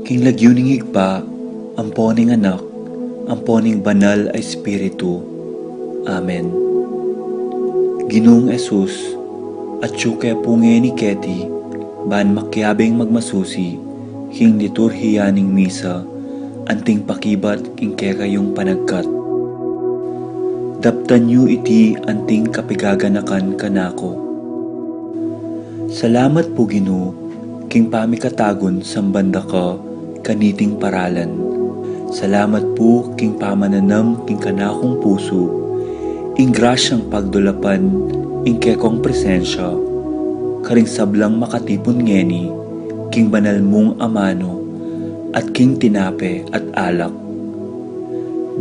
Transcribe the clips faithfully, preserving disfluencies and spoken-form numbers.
King lagyu ning Ibpa, ampo ning Anak, ampo ning Banal a Espiritu. Amen. Ginung Jesus, atyu ke pu ngeni keti, ban makiabing magmasusi king liturhiya ning misa, anting pakibat king kekayung panagkat. Daptan yu iti anting kapigaganakan kanaku. Salamat pu, Ginu, king pamikatagun samban da ka kaniting paralan. Salamat pu king pamananam king kanakung pusu ing grasyang pagdulapan ing kekong presensya karing sablang makatipun ngeni king banal mung amanu at king tinape at alak.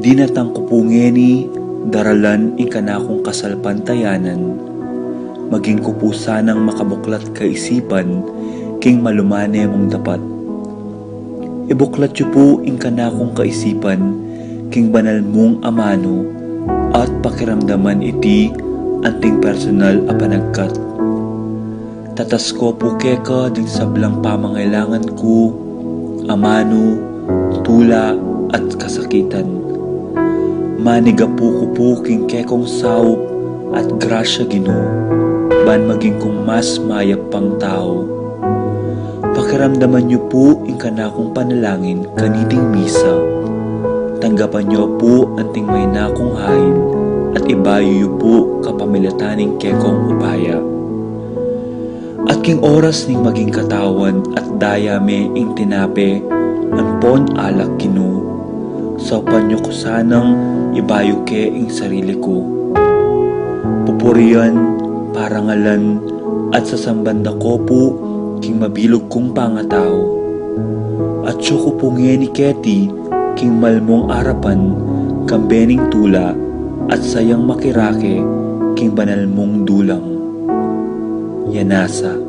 Dinatang ku pu ngeni daralan ing kanakung kasalpantayanan, maging ku pu sanang makabuklat kaisipan king malumane mung dapat. Ibuklat yu pu ing kanakung kaisipan king banal mung amanu at pakiramdaman iti anting personal a panagkat. Tatas ko pu keka ding sablang pamangailangan ku, amanu, tula, at kasakitan. Manigapu ku pu king kekong saup at grasya, Ginu, ban maging kung mas mayap pang tau. Pakiramdaman yu pu ing kanakung panalangin kaniting misa. Tanggapan yu pu anting maina kung hain at ibayu yu pu kapamilatan ning kekong upaya. At king oras ning maging katawan at daya me ing tinape ampon alak, Ginu, saupan yu ku sanang ibayu ke ing sarili ku. Pupurian, parangalan, at sasamban da ko pu king mabilug kung pangatau. Atyu ku pu ngeni keti king malmung arapan kambe ning tula at sayang makirake king banal mung dulang. Yanasa.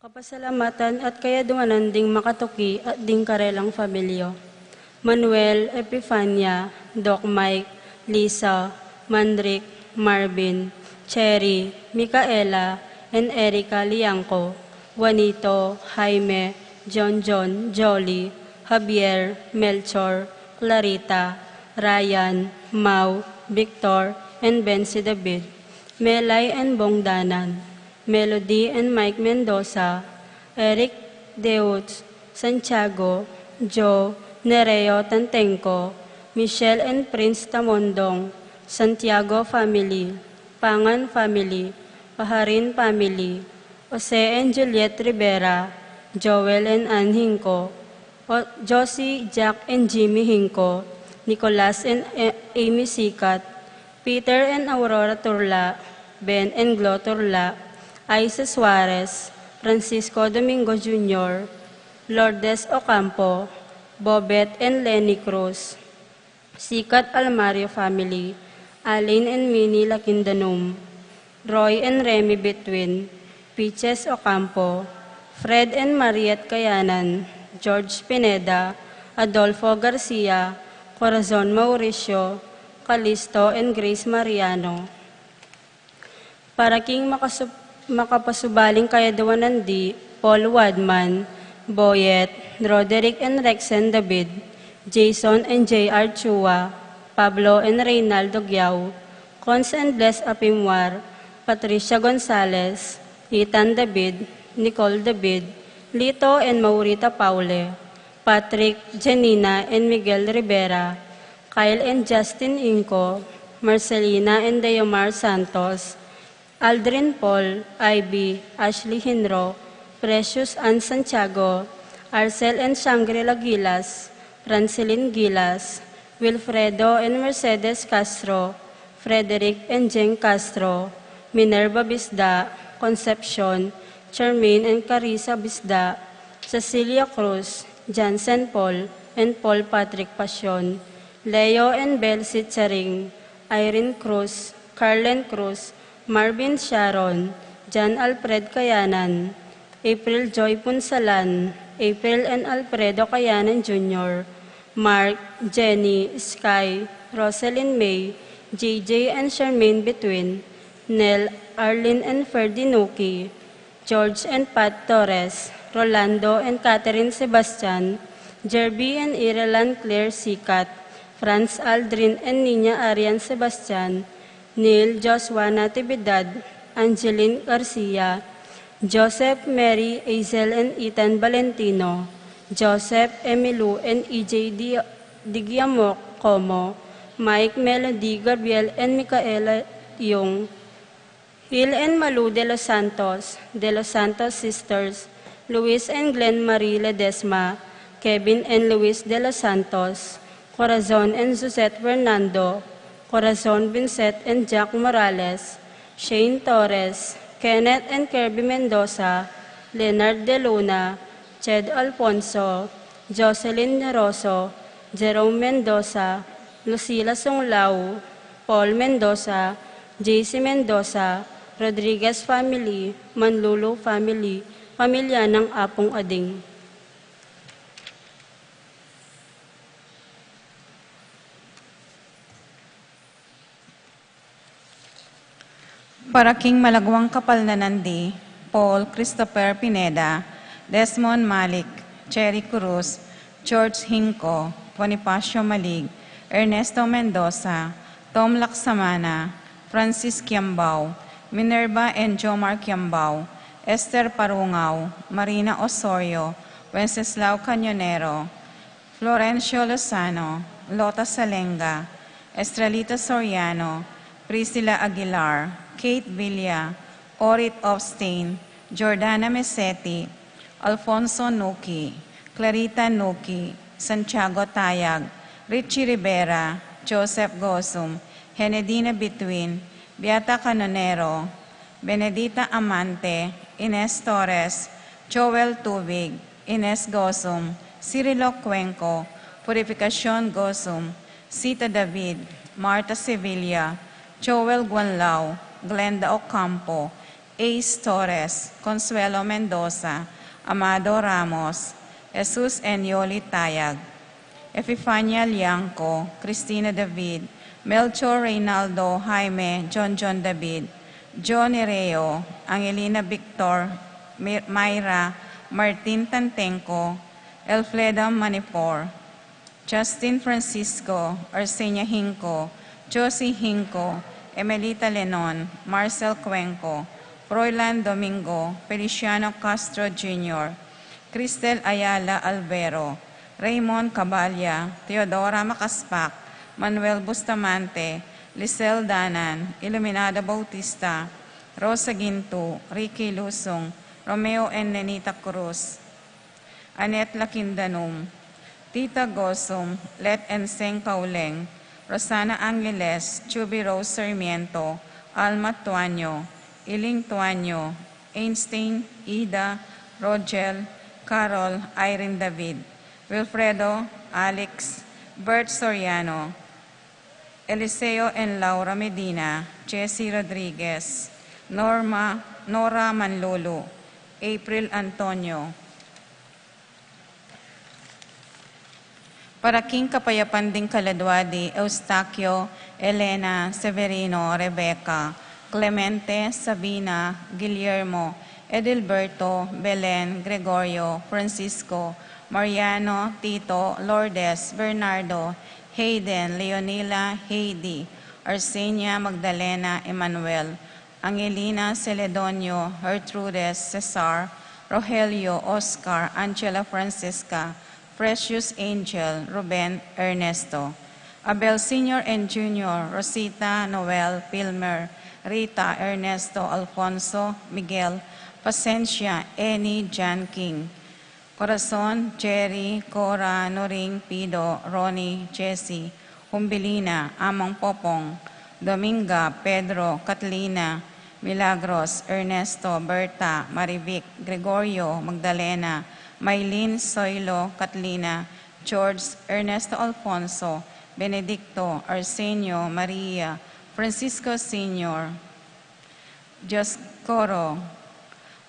Kapasalamatan at kayadwanan ding makatuki at ding karelang familia. Manuel, Epifania, Doc Mike, Lisa, Manrick, Marvin, Cherry, Micaela, and Erica Liangco, Juanito, Jaime, John John, Jolly, Javier, Melchor, Clarita, Ryan, Mau, Victor, and Bensi David, Melay and Bong Danan, Melody and Mike Mendoza, Eric Deutz, Santiago, Joe, Nereo Tantengco, Michelle and Prince Tamondong, Santiago family, Pangan family, Paharin family, Jose and Juliet Rivera, Joel and Ann Hinco, O-, Josie, Jack and Jimmy Hinco, Nicolas and A-, Amy Sikat, Peter and Aurora Turla, Ben and Glo Turla, Isa Suarez, Francisco Domingo Junior, Lourdes Ocampo, Bobet and Lenny Cruz, Sikat Almario family, Alin and Mini Lakindanum, Roy and Remy Between, Peaches Ocampo, Fred and Mariet Kayanan, George Pineda, Adolfo Garcia, Corazon Mauricio, Calisto and Grace Mariano. Para king makasu-, makapasubaling kayaduanan di, Paul Wadman, Boyet, Roderick and Rexen David, Jason and J R Chua, Pablo and Reynaldo Giao, Cons and Bless Apimwar, Patricia Gonzalez, Ethan David, Nicole David, Lito and Maurita Paule, Patrick, Janina and Miguel Rivera, Kyle and Justin Inco, Marcelina and Deomar Santos, Aldrin Paul, Ivy, Ashley Hinro, Precious Ann Santiago, Arcel and Shangri-La Gilas, Francelin Gilas, Wilfredo and Mercedes Castro, Frederick and Jeng Castro, Minerva Bisda, Concepcion, Charmaine and Carissa Bisda, Cecilia Cruz, Jansen Paul, and Paul Patrick Pasion, Leo and Bel Sitsaring, Irene Cruz, Carlen Cruz, Marvin Sharon, Jan Alfred Kayanan, April Joy Punsalan, April and Alfredo Kayanan Junior, Mark, Jenny, Sky, Roselyn May, J J and Charmaine Between, Nel, Arlene and Ferdy Nuki, George and Pat Torres, Rolando and Catherine Sebastian, Jerby and Irelan Claire Sikat, Franz Aldrin and Nina Arian Sebastian, Neil Joshua Natividad, Angeline Garcia, Joseph, Mary, Hazel and Ethan Valentino, Joseph, Emilu and E J Di, Di Giamoc Como, Mike, Melody, Gabriel and Micaela Yung, Hill and Malu De Los Santos, De Los Santos Sisters, Luis and Glenn Marie Ledesma, Kevin and Luis De Los Santos, Corazon and Suzette Fernando, Corazon Vincent and Jack Morales, Shane Torres, Kenneth and Kirby Mendoza, Leonard De Luna, Ched Alfonso, Jocelyn Neroso, Jerome Mendoza, Lucila Sunglao, Paul Mendoza, J C Mendoza, Rodriguez family, Manlulu family, pamilya ng Apung Ading. Para king malagwang kapaldanan di, Paul Christopher Pineda, Desmond Malik, Cherry Cruz, George Hinco, Bonifacio Malig, Ernesto Mendoza, Tom Laksamana, Francis Kiambao, Minerva and Jomar Kiambao, Esther Parungao, Marina Osorio, Wenceslao Cañonero, Florencio Lozano, Lota Salenga, Estrelita Soriano, Priscilla Aguilar, Kate Villa, Orit Opstein, Jordana Mesetti, Alfonso Nuki, Clarita Nuki, Santiago Tayag, Richie Rivera, Joseph Gozum, Henedina Bituin, Beata Canonero, Benedita Amante, Ines Torres, Joel Tubig, Ines Gozum, Cirilo Cuenco, Purificacion Gozum, Sita David, Martha Sevilla, Joel Guanlao, Glenda Ocampo, Ace Torres, Consuelo Mendoza, Amado Ramos, Jesus and Yoli Tayag, Epifania Liangco, Cristina David, Melchor Reynaldo, Jaime, John John David, Johnny Reo, Angelina Victor, Mi-, Myra, Martin Tantenco, Elfleda Manipor, Justin Francisco, Arsenia Hinco, Josie Hinco, Emelita Lenon, Marcel Cuenco, Froilan Domingo, Feliciano Castro Junior, Cristel Ayala Albero, Raymond Caballa, Teodora Macaspac, Manuel Bustamante, Lisel Danan, Iluminada Bautista, Rosa Ginto, Ricky Lusung, Romeo and Nenita Cruz, Annette Lakindanum, Tita Gosum, Let and Seng Kauleng, Rosana Angeles, Chubby Rose Sarmiento, Alma Tuanyo, Iling Tuanyo, Einstein, Ida, Rogel, Carol, Irene David, Wilfredo, Alex, Bert Soriano, Eliseo and Laura Medina, Jessie Rodriguez, Norma, Nora Manlulu, April Antonio. Para king kapayapan ding kaladwa di Eustaquio, Elena, Severino, Rebecca, Clemente, Sabina, Guillermo, Edilberto, Belen, Gregorio, Francisco, Mariano, Tito, Lourdes, Bernardo, Hayden, Leonila, Heidi, Arsenia, Magdalena, Emmanuel, Angelina, Celedonio, Gertrudes, Cesar, Rogelio, Oscar, Angela, Francisca, Precious, Angel, Ruben, Ernesto, Abel Senior and Junior, Rosita, Noel, Pilmer, Rita, Ernesto, Alfonso, Miguel, Pasencia, Annie, John King, Corazon, Jerry, Cora, Noring, Pido, Ronnie, Jessie, Humbilina, Among Popong, Dominga, Pedro, Catalina, Milagros, Ernesto, Berta, Marivic, Gregorio, Magdalena, Maylin, Soilo, Catalina, George, Ernesto, Alfonso, Benedicto, Arsenio, Maria, Francisco Senior, Dioscoro,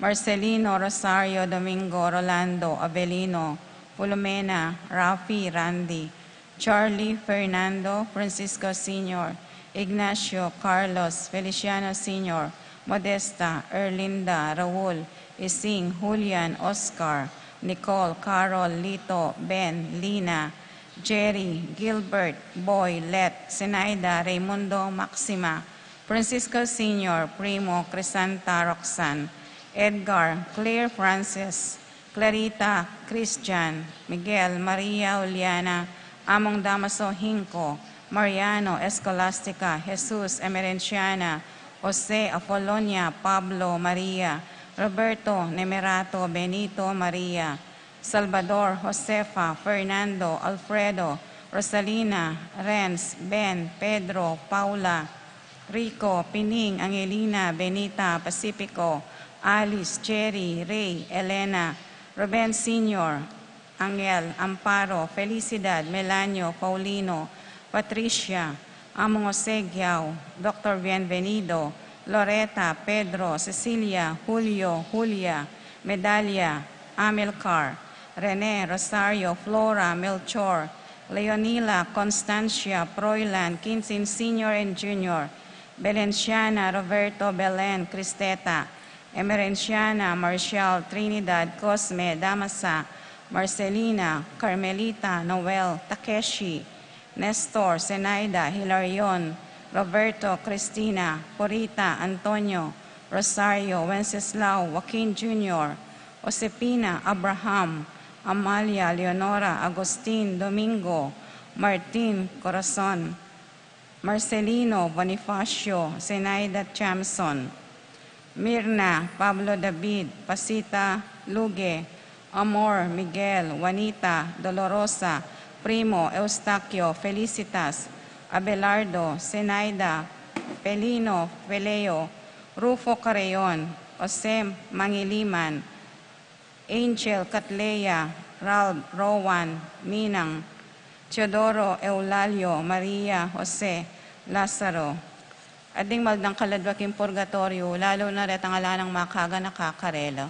Marcelino, Rosario, Domingo, Rolando, Avelino, Filomena, Rafi, Randy, Charlie, Fernando, Francisco Senior, Ignacio, Carlos, Feliciano Senior, Modesta, Erlinda, Raul, Ising, Julian, Oscar, Nicole, Carol, Lito, Ben, Lina, Jerry, Gilbert, Boy, Let, Zenaida, Raymundo, Maxima, Francisco Senior, Primo, Crisanta, Roxanne, Edgar, Claire, Francis, Clarita, Christian, Miguel, Maria, Juliana, Among Damaso, Hinco, Mariano, Escolastica, Jesus, Emerenciana, Jose, Apolonia, Pablo, Maria, Roberto, Nemerato, Benito, Maria, Salvador, Josefa, Fernando, Alfredo, Rosalina, Renz, Ben, Pedro, Paula, Rico, Pining, Angelina, Benita, Pacifico, Alice, Jerry, Ray, Elena, Ruben Senior, Angel, Amparo, Felicidad, Melanio, Paulino, Patricia, Among Jose Giao, Doctor Bienvenido, Loreta, Pedro, Cecilia, Julio, Julia, Medalia, Amilcar, Rene, Rosario, Flora, Melchor, Leonila, Constancia, Proilan, Quintin Senior and Junior, Belenciana, Roberto, Belen, Cristeta, Emerenciana, Marcial, Trinidad, Cosme, Damasa, Marcelina, Carmelita, Noel, Takeshi, Nestor, Zenaida, Hilarion, Roberto, Cristina, Purita, Antonio, Rosario, Wenceslao, Joaquin Junior, Josepina, Abraham, Amalia, Leonora, Agustin, Domingo, Martin, Corazon, Marcelino, Bonifacio, Zenaida, Chamson, Mirna, Pablo, David, Pasita, Luge, Amor, Miguel, Juanita, Dolorosa, Primo, Eustaquio, Felicitas, Abelardo, Zenaida, Pelino, Feleo, Rufo, Carreon, Jose, Mangiliman, Angel, Catleya, Ralph, Rowan, Minang, Teodoro, Eulalio, Maria, Jose, Lazaro. At ding maldang kaladwa king purgatoryo, lalu na retang ala nang makaganaka karela.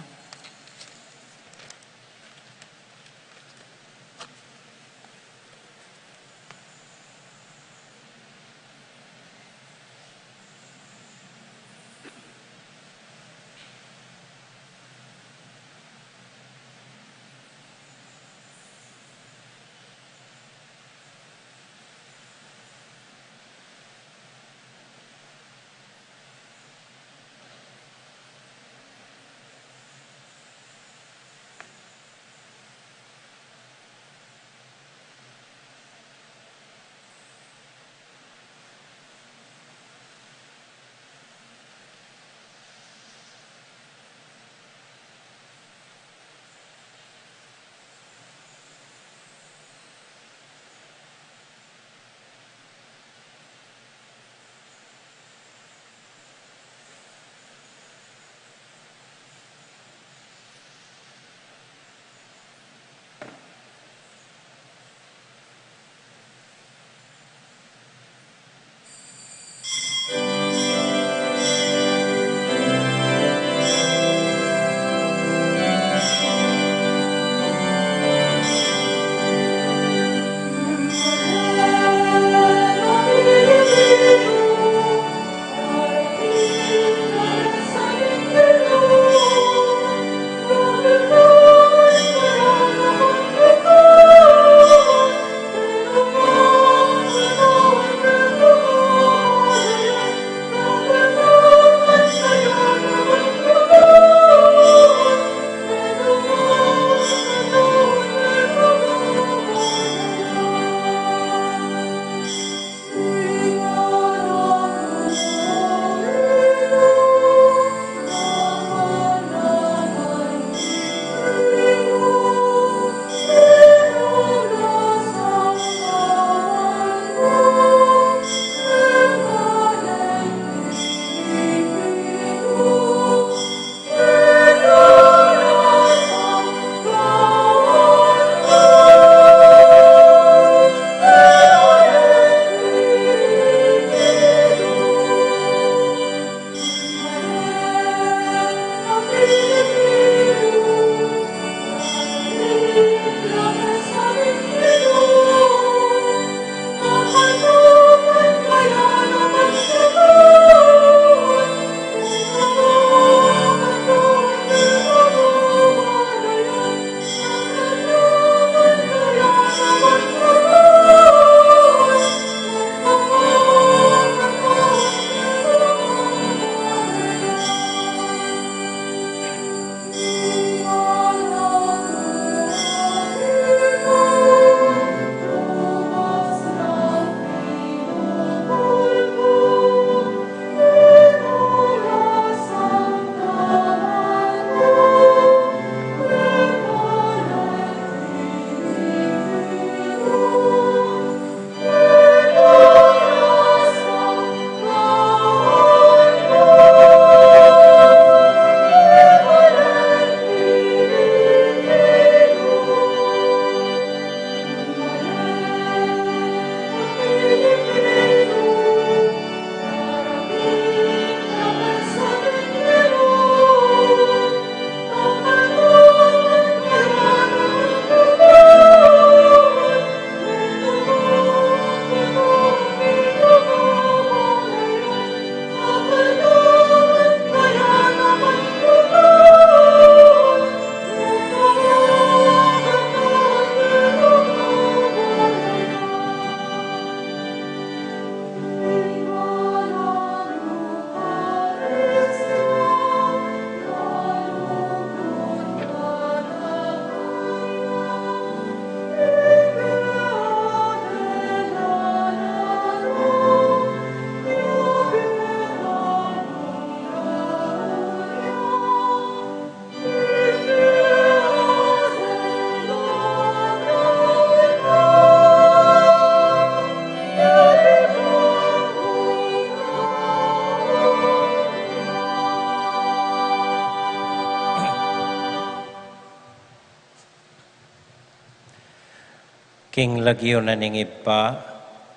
King lagyu na ning Ibpa,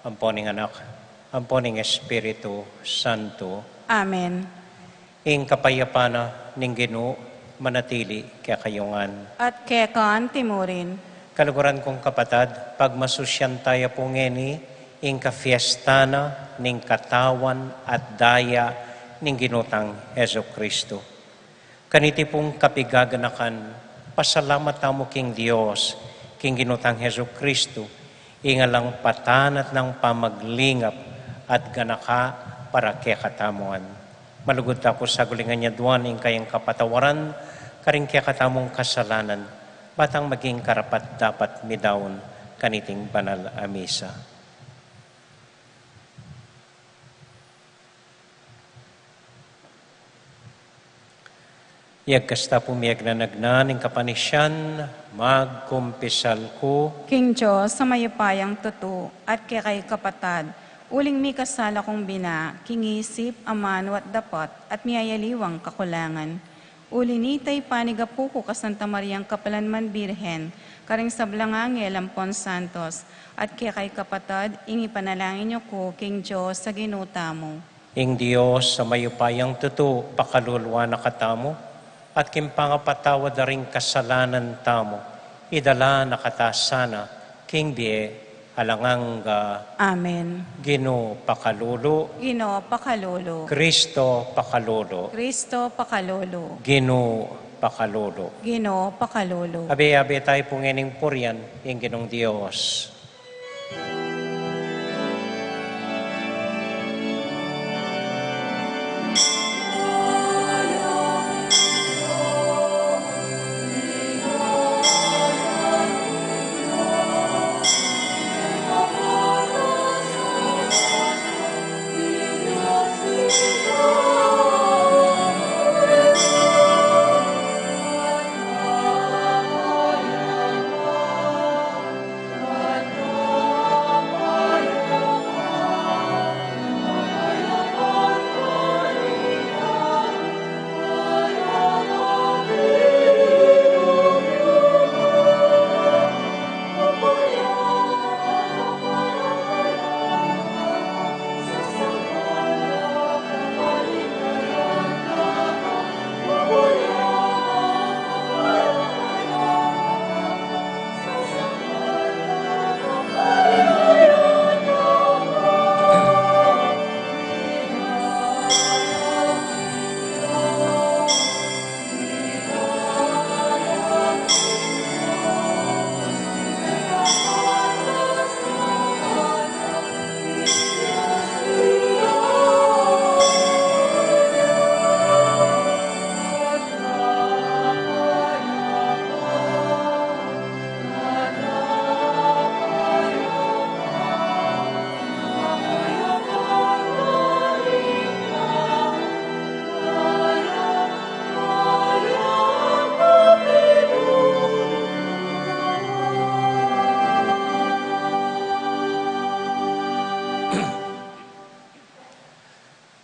ampo ning Anak, ampo ning Espiritu Santo. Amen. Ing kapayapan na ning Ginu manatili kekayu ngan. At keka antimurin. Kaluguran kung kapatad, pagmasusyan taya pu ngeni ing kafiesta na ning katawan at daya ning Ginu tang Jesucristo. Kaniti pung kapigaganakan, pasalamat tamu king Dios, king Ginu tang Jesucristo, ing alang patanat nang pamaglingap at ganaka para kekatamu ngan. Malugud ta pu saguling anyaduan ing kayang kapatawaran karing kekatamung kasalanan, ba tang maging karapat-dapat midaun kaniting banal a misa. Iyagkas ta pu miyagnanagnan ing kapanisian, magkumpisal ku. King Dios a mayupayang tutu, at kekayu kapatad, uling mikasala kung bina, king isip, amanu at dapat, at miyayaliwang kakulangan. Uli nita, ipanigapu ku ka Santa Mariang kapalan man Birhen, karing sablang angel ampon santos, at kekayu kapatad, ing ipanalangin yu ku king Dios a Ginu tamu. Ing Dios a mayupayang tutu, pakaluluan na katamu, at king pangapatawad da ring kasalanan tamu, idala na kata sana king bie alang angga. Amen. Ginu pakalulu. Ginu pakalulu. Kristo pakalulu. Kristo pakalulu. Ginu pakalulu. Ginu pakalulu. Abe-abe tayu pu ngening purian ing Ginung Dios.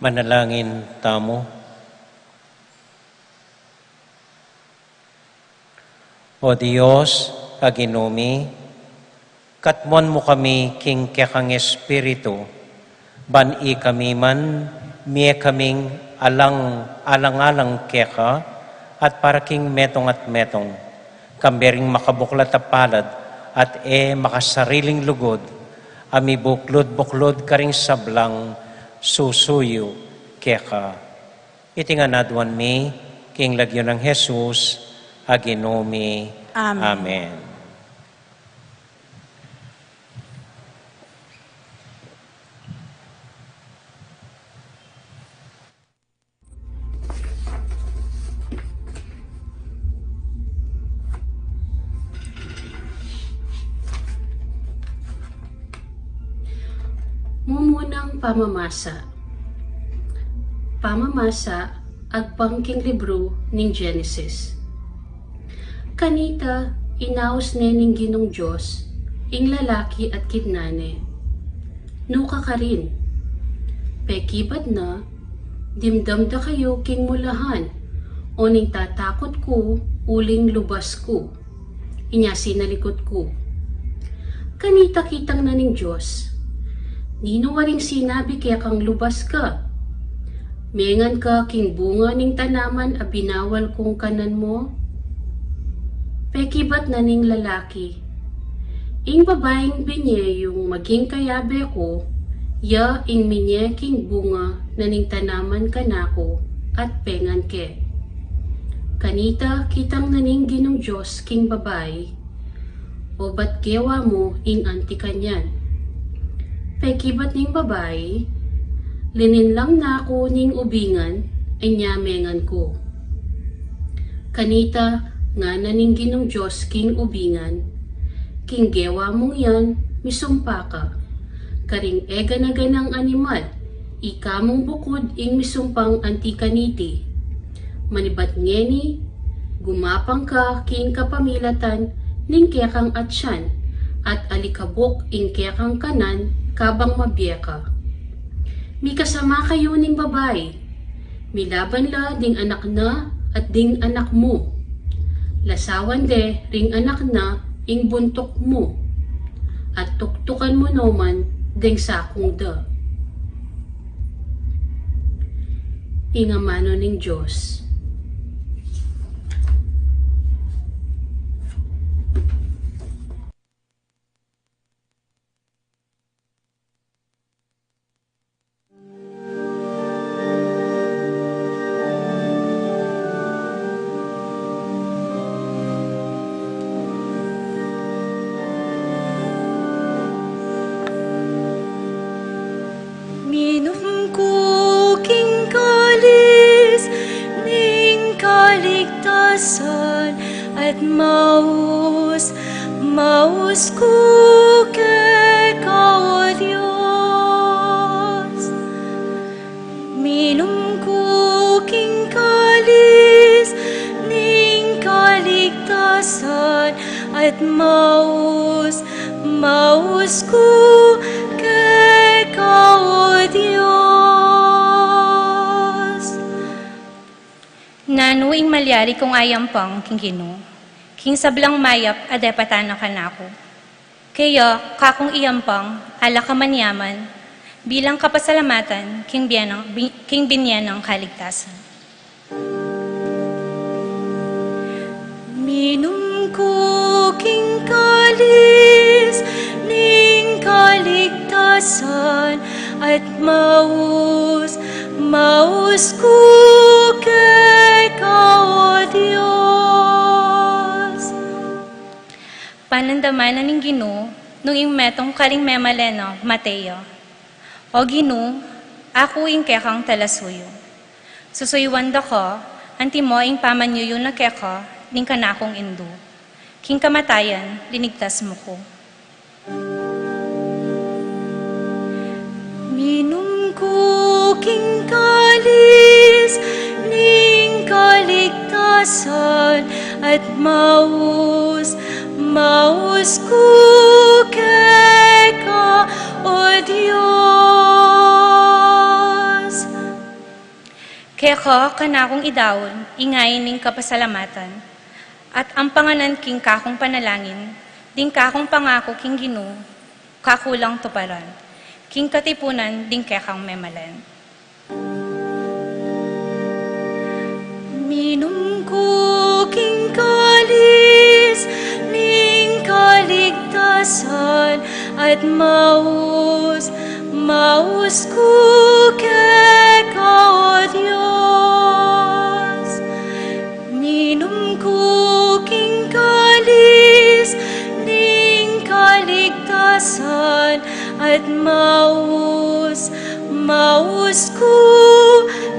Manalangin tamu. O Dios, a Ginu mi, katmuan mu kami king kekang Espiritu, ban ikami man mie kaming alang, alang-alang keka, at para king metung at metung, kambe ring makabuklat a palad at e makasariling lugud, a mibuklud-buklud karing sablang susuyu keka. Iti ngan aduan mi king lagyu nang Jesus a Ginu mi. Amen. Amen. Mumunang pamamasa. Pamamasa agpang king libru ning Genesis. Kanita, inaus ne ning Ginung Dios ing lalaki at kidnan ne, "Nuka karin?" Pekibat na, "Dimdam da kayu king mulahan, o ning tatakut ku uling lubas ku. Inya sinalikut ku, Kanita kitang na ning Dios, "Ninu waring sinabi kekang lubas ka? Mengan ka king bunga ning tanaman a binawal kung kanan mu?" Pekibat na ning lalaki, "Ing babaing binye yung maging kayabe ku, ya ing minye king bunga na ning tanaman kanaku at pengan ke." Kanita kitang na ning Ginung Dios king babai, "O ba't gewa mu ing anti kanyan?" Pekibat ning babai, "Lininlang na ku ning ubingan, inya mengan ku." Kanita ngana ning Ginung Dios king ubingan, "King gewa mung yan, misumpa ka karing egana-ganang animal, ika mung bukud ing misumpang anti kaniti. Manibat ngeni, gumapang ka king kapamilatan ning kekang atian, at alikabuk ing kekang kanan kabang mabie ka." Mikasama kayu ning babai, milaban la ding anak na at ding anak mu. Lasawan de ring anak na ing buntuk mu, at tuktukan mu naman deng sakung da. Ing amanu ning Dios. Minum ku king kalis ning kaligtasan, at maus, maus ku keka, o Dios. Minum ku king kalis ning kaligtasan, at maus, maus ku keka, o Dios. Nanu ing malyari kung ayampang king Ginu, king sablang mayap a depatan na kanaku? Kaya kakung iyampang ala kamanyaman bilang kapasalamatan king bienang, bi-, king binye nang kaligtasan. Minum ku king kalis ning kaligtasan, at maus, maus ku keka, o Dios. Panandaman na ning Ginu nung ing metung karing memalen na mate ya. O Ginu, aku ing kekang talasuyu. Susuyuan da ka, antimo ing pamanyuyu na keka ning kanakung indu. King kamatayan, linigtas mu ku. Minum ku king kalis ning kaligtasan, at maus, maus ku keka, o Dios. Keka kanakung idaun ing ain ning kapasalamatan, at ampangan king kakung panalangin ding kakung pangaku king Ginu, kaku lang tuparan, king katipunan ding kekang memalen. Minum ku king kalis ning kaligtasan, at maus, maus ku keka, o Dios. Minum ku king kalis ning kaligtasan, at maus, maus ku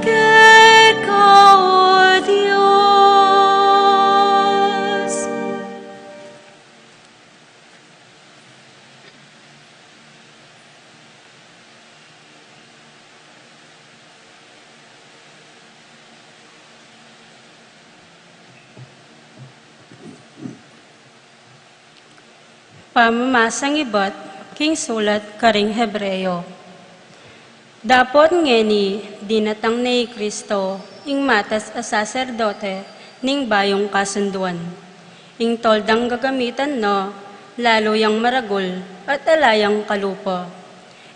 keka, o Dios. Pamamasang ibat king sulat karing Hebreo. Dapot ngeni dinatang ne i Kristo, ing matas a saserdote ning bayung kasunduan. Ing toldang gagamitan na lalu yang maragul at ala yang kalupa.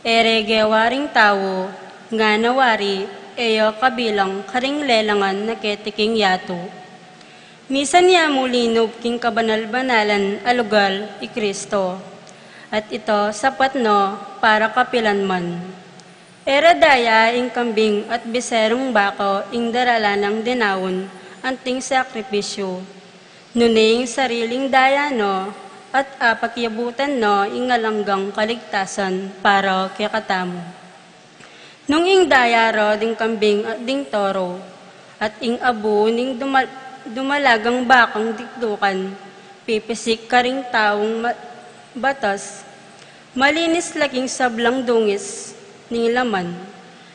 E re gewa ring tau, ngana wari e ya kabilang karing lelangan na keti king yatu. Misan ya mu linub king kabanal-banalan a lugal i Kristo, at ita sapat na para kapilanman. E ra daya ing kambing at biserung baka ing daralan nang dinaun anting sakripisyu, nune ing sariling daya na at apakyabutan na ing alang anggang kaligtasan para kekatamu. Nung ing daya ra ding kambing at ding toro, at ing abu ning duma-, dumalagang bakang dikdukan, pipisik karing taung ma-, batas, malinis la king sablang dungis ning laman,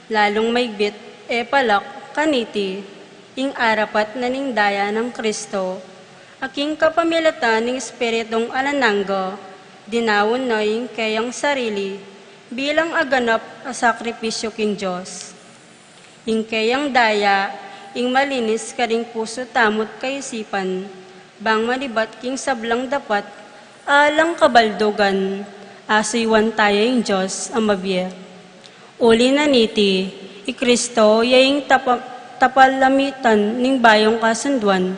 lalung maigpit e palak kaniti ing arapat na ning daya nang Kristo, a king kapamilatan ning Espiritung alang angga, dinaun na ing keyang sarili bilang aganap a sakripisyu king Dios. Ing keyang daya, ing malinis karing pusu tamu't kaisipan, bang manibat king sablang dapat, alang kabaldugan, asuyuan taya ing Dios a mabie. Uli na niti, i Kristo ya ing tapa-, tapalamitan ning bayung kasunduan,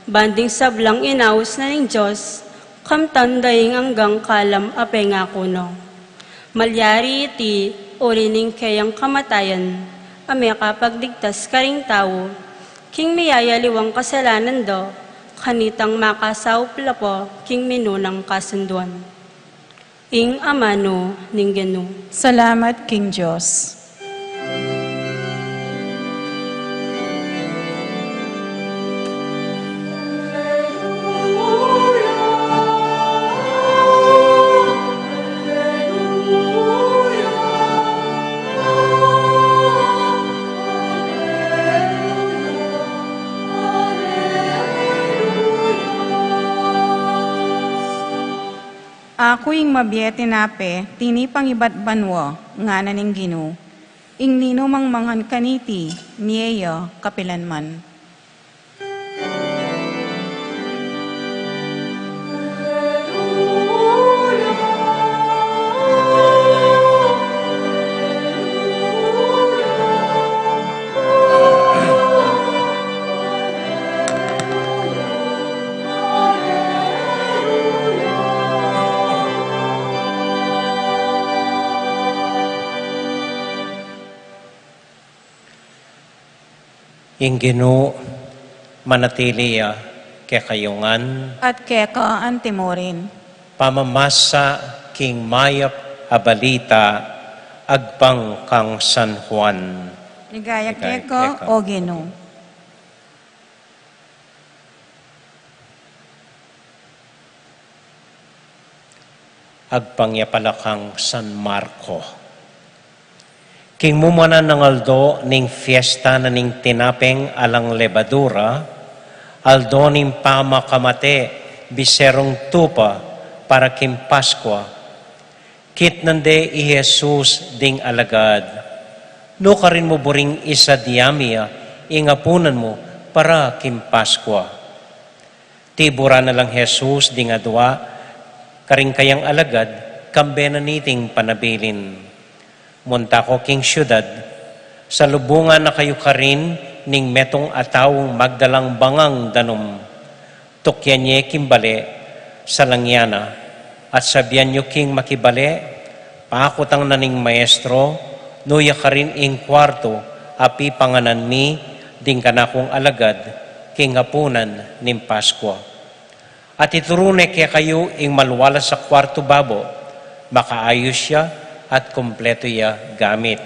ban ding sablang inaus na ning Dios, kamtan da ing anggang kalam a pengaku na. Malyari iti uli ning keyang kamatayan, a mekapagligtas karing tau, king miyayaliwang kasalanan da, kanitang makasaup la pa king minunang kasunduan. Ing amanu ning Ginu. Salamat king Dios. Aku ing mabie tinape, tinipang ibat banua, ngana ning Ginu. Ing ninumang mangan kaniti, mie ya kapilanman. Ing Ginu manatili ya kekayu ngan. At keka antimurin. Pamamasa king mayap a balita agpang kang San Juan. Ligaya keka, O Ginu. Agpang ya pala kang San Marco. King mumuanan nang aldo ning fiesta na ning tinapeng alang lebadura, aldo ning pamakamate biserung tupa para king Paskua, kitnan de i Jesus ding alagad, "Nukarin mu buring isadia mi ya ing apunan mu para king Paskua?" Tiburan na lang Jesus ding adua karing kayang alagad, kambe na niting panabilin, "Munta ko king siudad, salubungan na kayu karin ning metung a taung magdalang bangang danum. Tukyan ye king bale, salang ya na, at sabian yu king makibale, 'Pakutang na ning Maestro, nu ya karin ing kuartu a pipanganan mi ding kanakung alagad king apunan ning Paskua.' At ituru ne kekayu ing maluwalas a kuartu babo, makaayus ya at kumpletu ya gamit.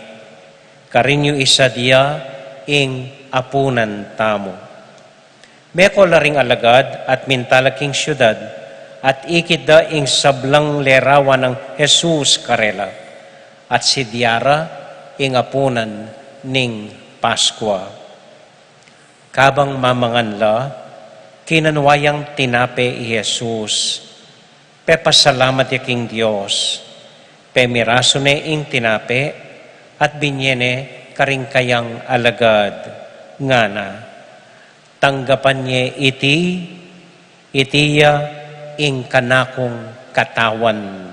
Karin yu isadia ing apunan tamu." Meko la ring alagad at minta la king siudad, at ikit da ing sablang lerawan nang Jesus karela, at sidia ra ing apunan ning Paskua. Kabang mamangan la, kinanua yang tinape i Jesus, pepasalamat ya king Dios, pemirasu ne ing tinape, at binye ne karing kayang alagad, ngana, "Tanggapan ye iti, iti ya ing kanakung katawan.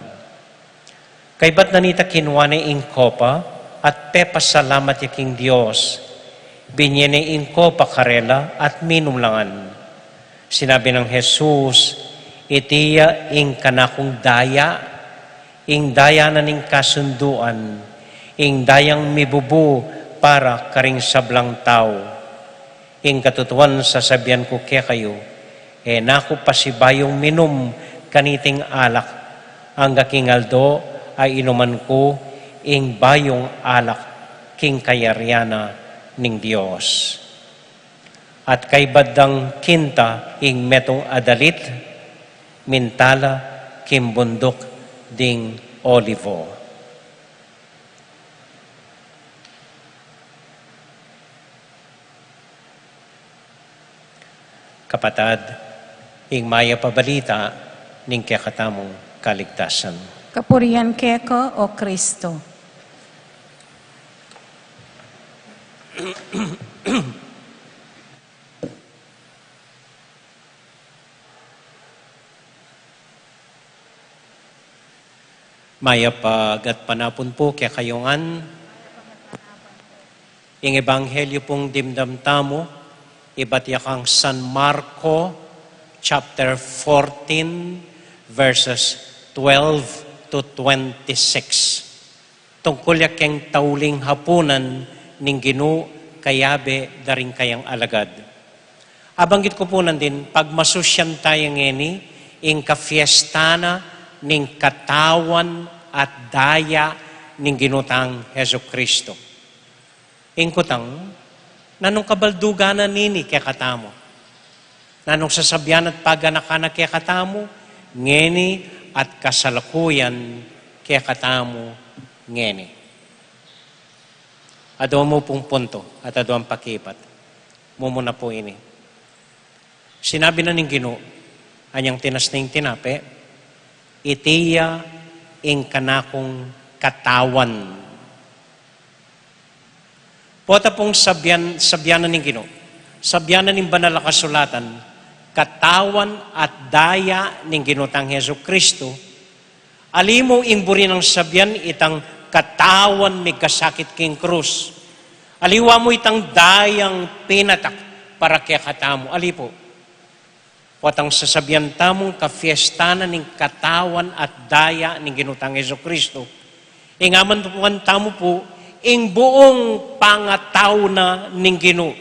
Kaybat na nita kinua ne ing kopa at pepasalamat ya king Dios, binye ne ing kopa karela at minum la ngan. Sinabi nang Jesus, "Iti ya ing kanakung daya, ing daya na ning kasunduan, ing dayang mibubu para karing sablang tau. Ing katutuan sasabian ku kekayu, e na ku pasibayung minum kaniting alak, angga king aldo a inuman ku ing bayung alak king kayarian na ning Dios." At kaybat dang kinta ing metung a dalit, minta la king bunduk ding Olivo. Kapatad, ing mayap a balita ning kekatamung kaligtasan. Kapurian keka, O Kristo. Mayap a gatpanapun pu kekayu ngan. Ing ebanghelyo pung dimdam tamu, ibat ya kang San Marco, chapter fourteen, verses twelve to twenty-six. Tungkul ya keng tauling hapunan ning Ginu kayabe da ring kayang alagad. Abanggit ku pu nandin, pagmasusyan taya ngeni ing kafiesta na ning katawan at daya ning Ginu tang Jesucristo. Ing kutang, nanung kabaldugan na nini kekatamu? Nanung sasabian at paganakan na kekatamu ngeni at kasalukuyan kekatamu ngeni? Aduang mu pung punto at aduang pakibat. Mumuna pu ini. Sinabi na ning Ginu, anyang tinas na ing tinape, "Iti ya ing kanakung katawan." Pota pung sabian, sabian na ning Ginu, sabian na ning Banal a Kasulatan, katawan at daya ning Ginu tang Jesucristo, ali mu ing buri nang sabian itang katawan mikasakit king krus. Aliwa mu itang dayang pinatak para kekatamu. Ali pu, potang sasabian tamung kafiesta na ning katawan at daya ning Ginu tang Jesucristo, ing amantuan tamu pu, ing buung pangatau na ning Ginu.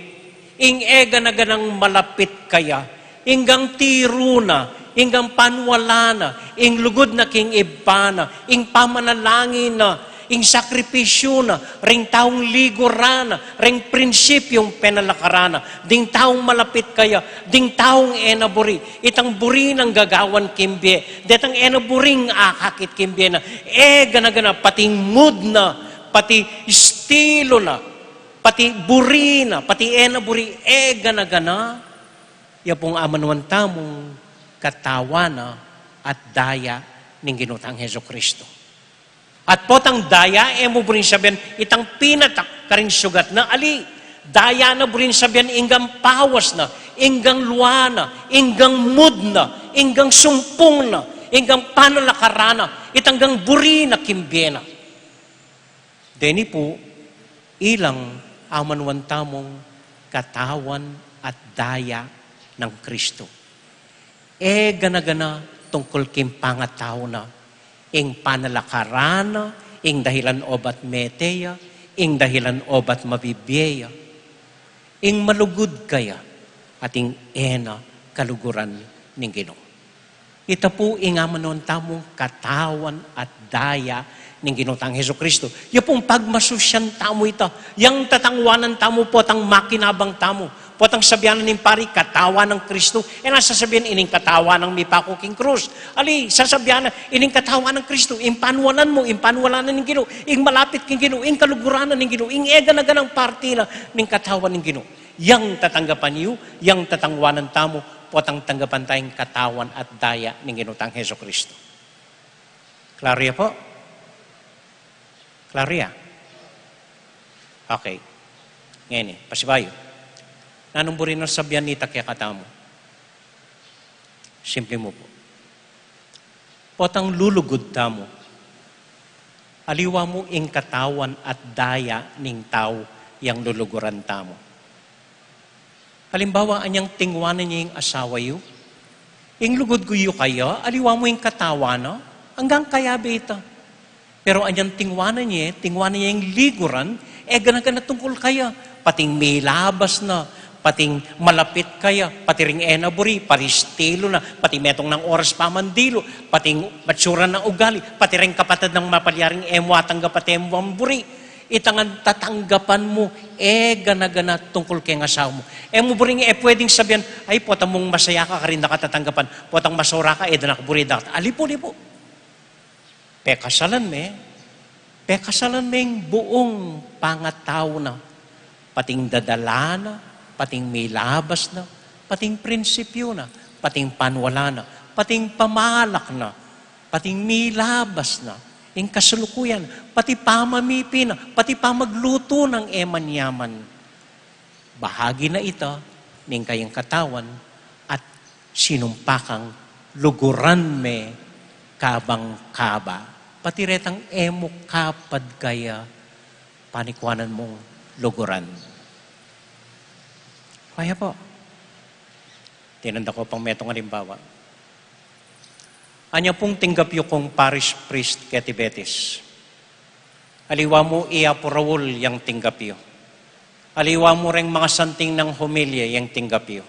Ing e gana-ganang malapit kaya, ing gang tiru na, ing gang panualan na, ing lugud na king Ibpa na, ing pamanalangin na, ing sakripisyu na, ring taung liguran na, ring prinsipyung penalakaran na, ding taung malapit kaya, ding taung e na buri, itang buri nang gagawan king bie, detang e na buring akakit king bie na, e gana-gana, pati mood na, pati estilo na, pati buri na, pati e na buri, e gana-gana, ya pung amanuan tamung katawan na at daya ning Ginu tang Jesucristo. At potang daya, e mu buring sabian itang pinatak karing sugat na, ali, daya na buring sabian inggang pawas na, inggang lua na, inggang mood na, inggang sumpung na, inggang panalakaran na, itang gang buri na king bie na. Deni pu, ilang amanuan tamung katawan at daya nang Kristo. E gana-gana tungkul king pangatau na, ing panalakaran na, ing dahilan obat mete ya, ing dahilan obat mabibie ya, ing malugud kaya, at ing e na kaluguran ning Ginu. Ita pu ing amanuan tamung katawan at daya ning Ginu tang Jesucristo. Ya pung pagmasusyan tamu ita, yang tatangwanan tamu potang makinabang tamu, potang sabian ning pari, katawan nang Kristo, e na sasabian ining katawan nang mipaku king krus. Ali, sasabian na ining katawan nang Kristo, ing panualan mu, ing panualan na ning Ginu, ing malapit king Ginu, ing kaluguran na ning Ginu, ing e gana-ganang parti na ning katawan ning Ginu. Yang tatanggapan yu, yang tatangwanan tamu, potang tanggapan taya ing katawan at daya ning Ginu tang Jesucristo. Klaro ya pu? Klaro ya? Okay. Ngeni, pasibayu. Nanung buri nang sabian nita kekatamu? Simple mu pu. Potang lulugud tamu, aliwa mu ing katawan at daya ning tau yang luluguran tamu. Halimbawa, anyang tingwanan ye ing asawa yu, ing lugud ku yu kaya, aliwa mu ing katawan na, anggang kayabe ita. Pero anyang tingwanan ye, tingwanan ye ing liguran, e gana-gana tungkul kaya. Pating milabas na, pating malapit kaya, pati ring e na buri, pati estilu na, pati metung nang oras pamandilu, pating matsura nang ugali, pati ring kapatad nang mapalyaring e mu atanggap at e mu buri. Itang tatanggapan mu, e gana-gana tungkul keng asawa mu. E mu buring e pwedeng sabian, "Ay, potang mung masaya ka, karin da ka tatanggapan. Potang masora ka, e da na ka buri." Dapat alipu-lipu. Pekasalan me, pekasalan me ing buung pangatau na, pating dadala na, pating milabas na, pating prinsipyu na, pating panwala na, pating pamalak na, pating milabas na, ing kasalukuyan, pati pamamipi na, pati pamaglutu nang e manyaman. Bahagi na ita ning kayang katawan at sinumpa kang luguran me kabang kaba. Pati retang e mu kapad kaya panikuanan mung luguran. Kaya po, tinanda ko pang metung alimbawa. Anya pung tinggap yu kung parish priest keti Betis. Aliwa mu i Apu Raul yang tinggap yu. Aliwa mu reng mangasanting nang homilya yang tinggap yu.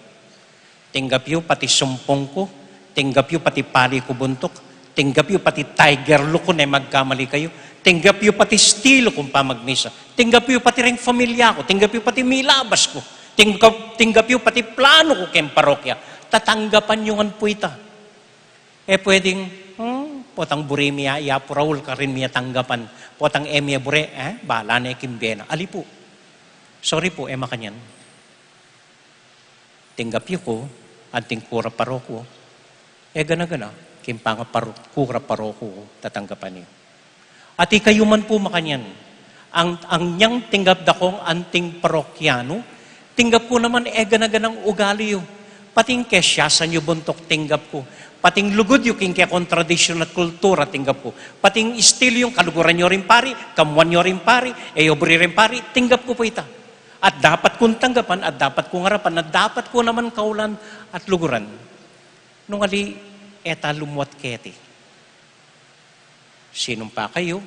Tinggap yu pati sumpung ku, tinggap yu pati pali ku buntuk, tinggap yu pati tiger look ku ne magkamali kayu, tinggap yu pati estilu kung pamagmisa, tinggap yu pati reng familia ku, tinggap yu pati milabas ku, tinggap, tinggap yu pati planu ku keng parokya. Tatanggapan yu ngan pu ita. E pwedeng, "Hmm, potang buri mi ya i Apu Raul, karin mi ya tanggapan. Potang e mi ya buri, e, bahala ne king bie na." Alipu. Sorry pu, e makanyan. Tinggap yu ku, anting kura paroku. E gana-gana, king pangaparo-, kura paroku, tatanggapan yu. At ikayu man pu makanyan, ang, ang nyang tinggap da kung anting parokyanu, tinggap ku naman e gana-ganang ugali yu. Pating kesiasan yu buntuk tinggap ku. Pating lugud yu king kekontradisyun at kultura tinggap ku. Pating estilu yung kaluguran yu ring pari, kamuan yu ring pari, e yu buri ring pari, tinggap ku pu ita. At dapat kung tanggapan, at dapat kung arapan, at dapat ku naman kaulan at luguran. Nung ali, e ta lumuat keti. Sinumpa kayu,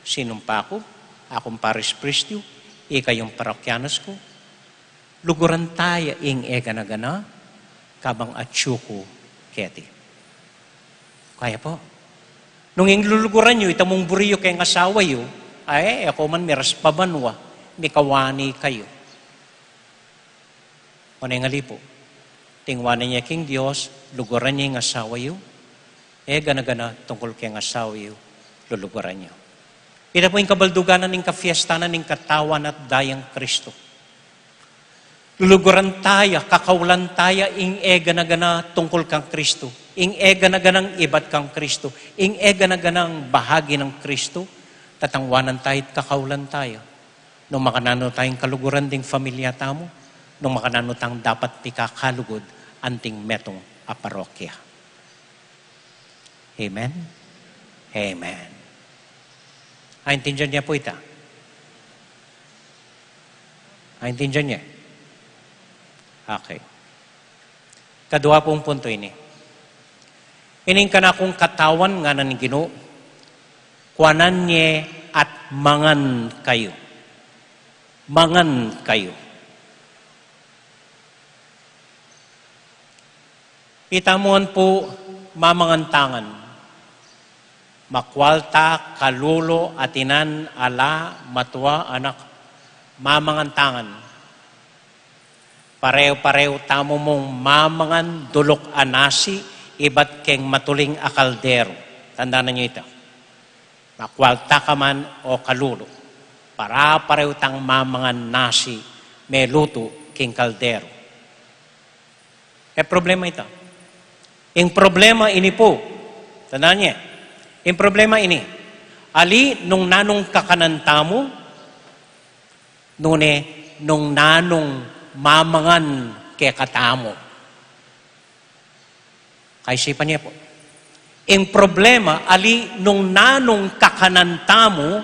sinumpa ku, akung parish priest yu, ikayung parokyanus ku, luguran taya ing e gana-gana, kabang atyu ku keti. Kaya pu. Nung ing luluguran yu, ita mung buri yu keng asawa yu, ay, e ku man miras pa banua, mikawani kayu. Oneng alipu. Tingwanan ye king Dios, luguran ye ing asawa yu, e gana-gana tungkul keng asawa yu, luluguran yu. Ita pu ing kabaldugan na ning kafiesta na ning katawan at dayang Kristu. Luluguran taya, kakaulan taya ing e gana-gana tungkul kang Kristu, ing e gana-ganang ibat kang Kristu, ing e gana-ganang bahagi nang Kristu, tatangwanan taya at kakaulan taya. Nung makananu tayang kaluguran ding familia tamu, nung makananu tang dapat pikakalugud anting metung a parokya. Amen? Amen. Aintindian ye pu ita? Aintindian ye? Okay. Kadua pung punto ini. Ining kanakung katawan ngana ning Ginu, kuanan ye at mangan kayu. Mangan kayu. Ita mu ngan pu mamangan ta ngan. Makwalta, kalulu, atinan, ala, matua, anak, mamangan ta ngan. Pareu-pareu tamu mung mamangan duluk a nasi, ibat keng matuling a kalderu. Tandanan yu ita. Makwalta ka man o kalulu. Para-pareu tang mamangan nasi, melutu king kalderu. E problema ita. Ing problema ini pu, tandanan ye, ing problema ini, ali nung nanung kakanan tamu, nune nung nanung mamangan kekatamu. Kaisipan ye pu. Ing problema, ali nung nanung kakanan tamu,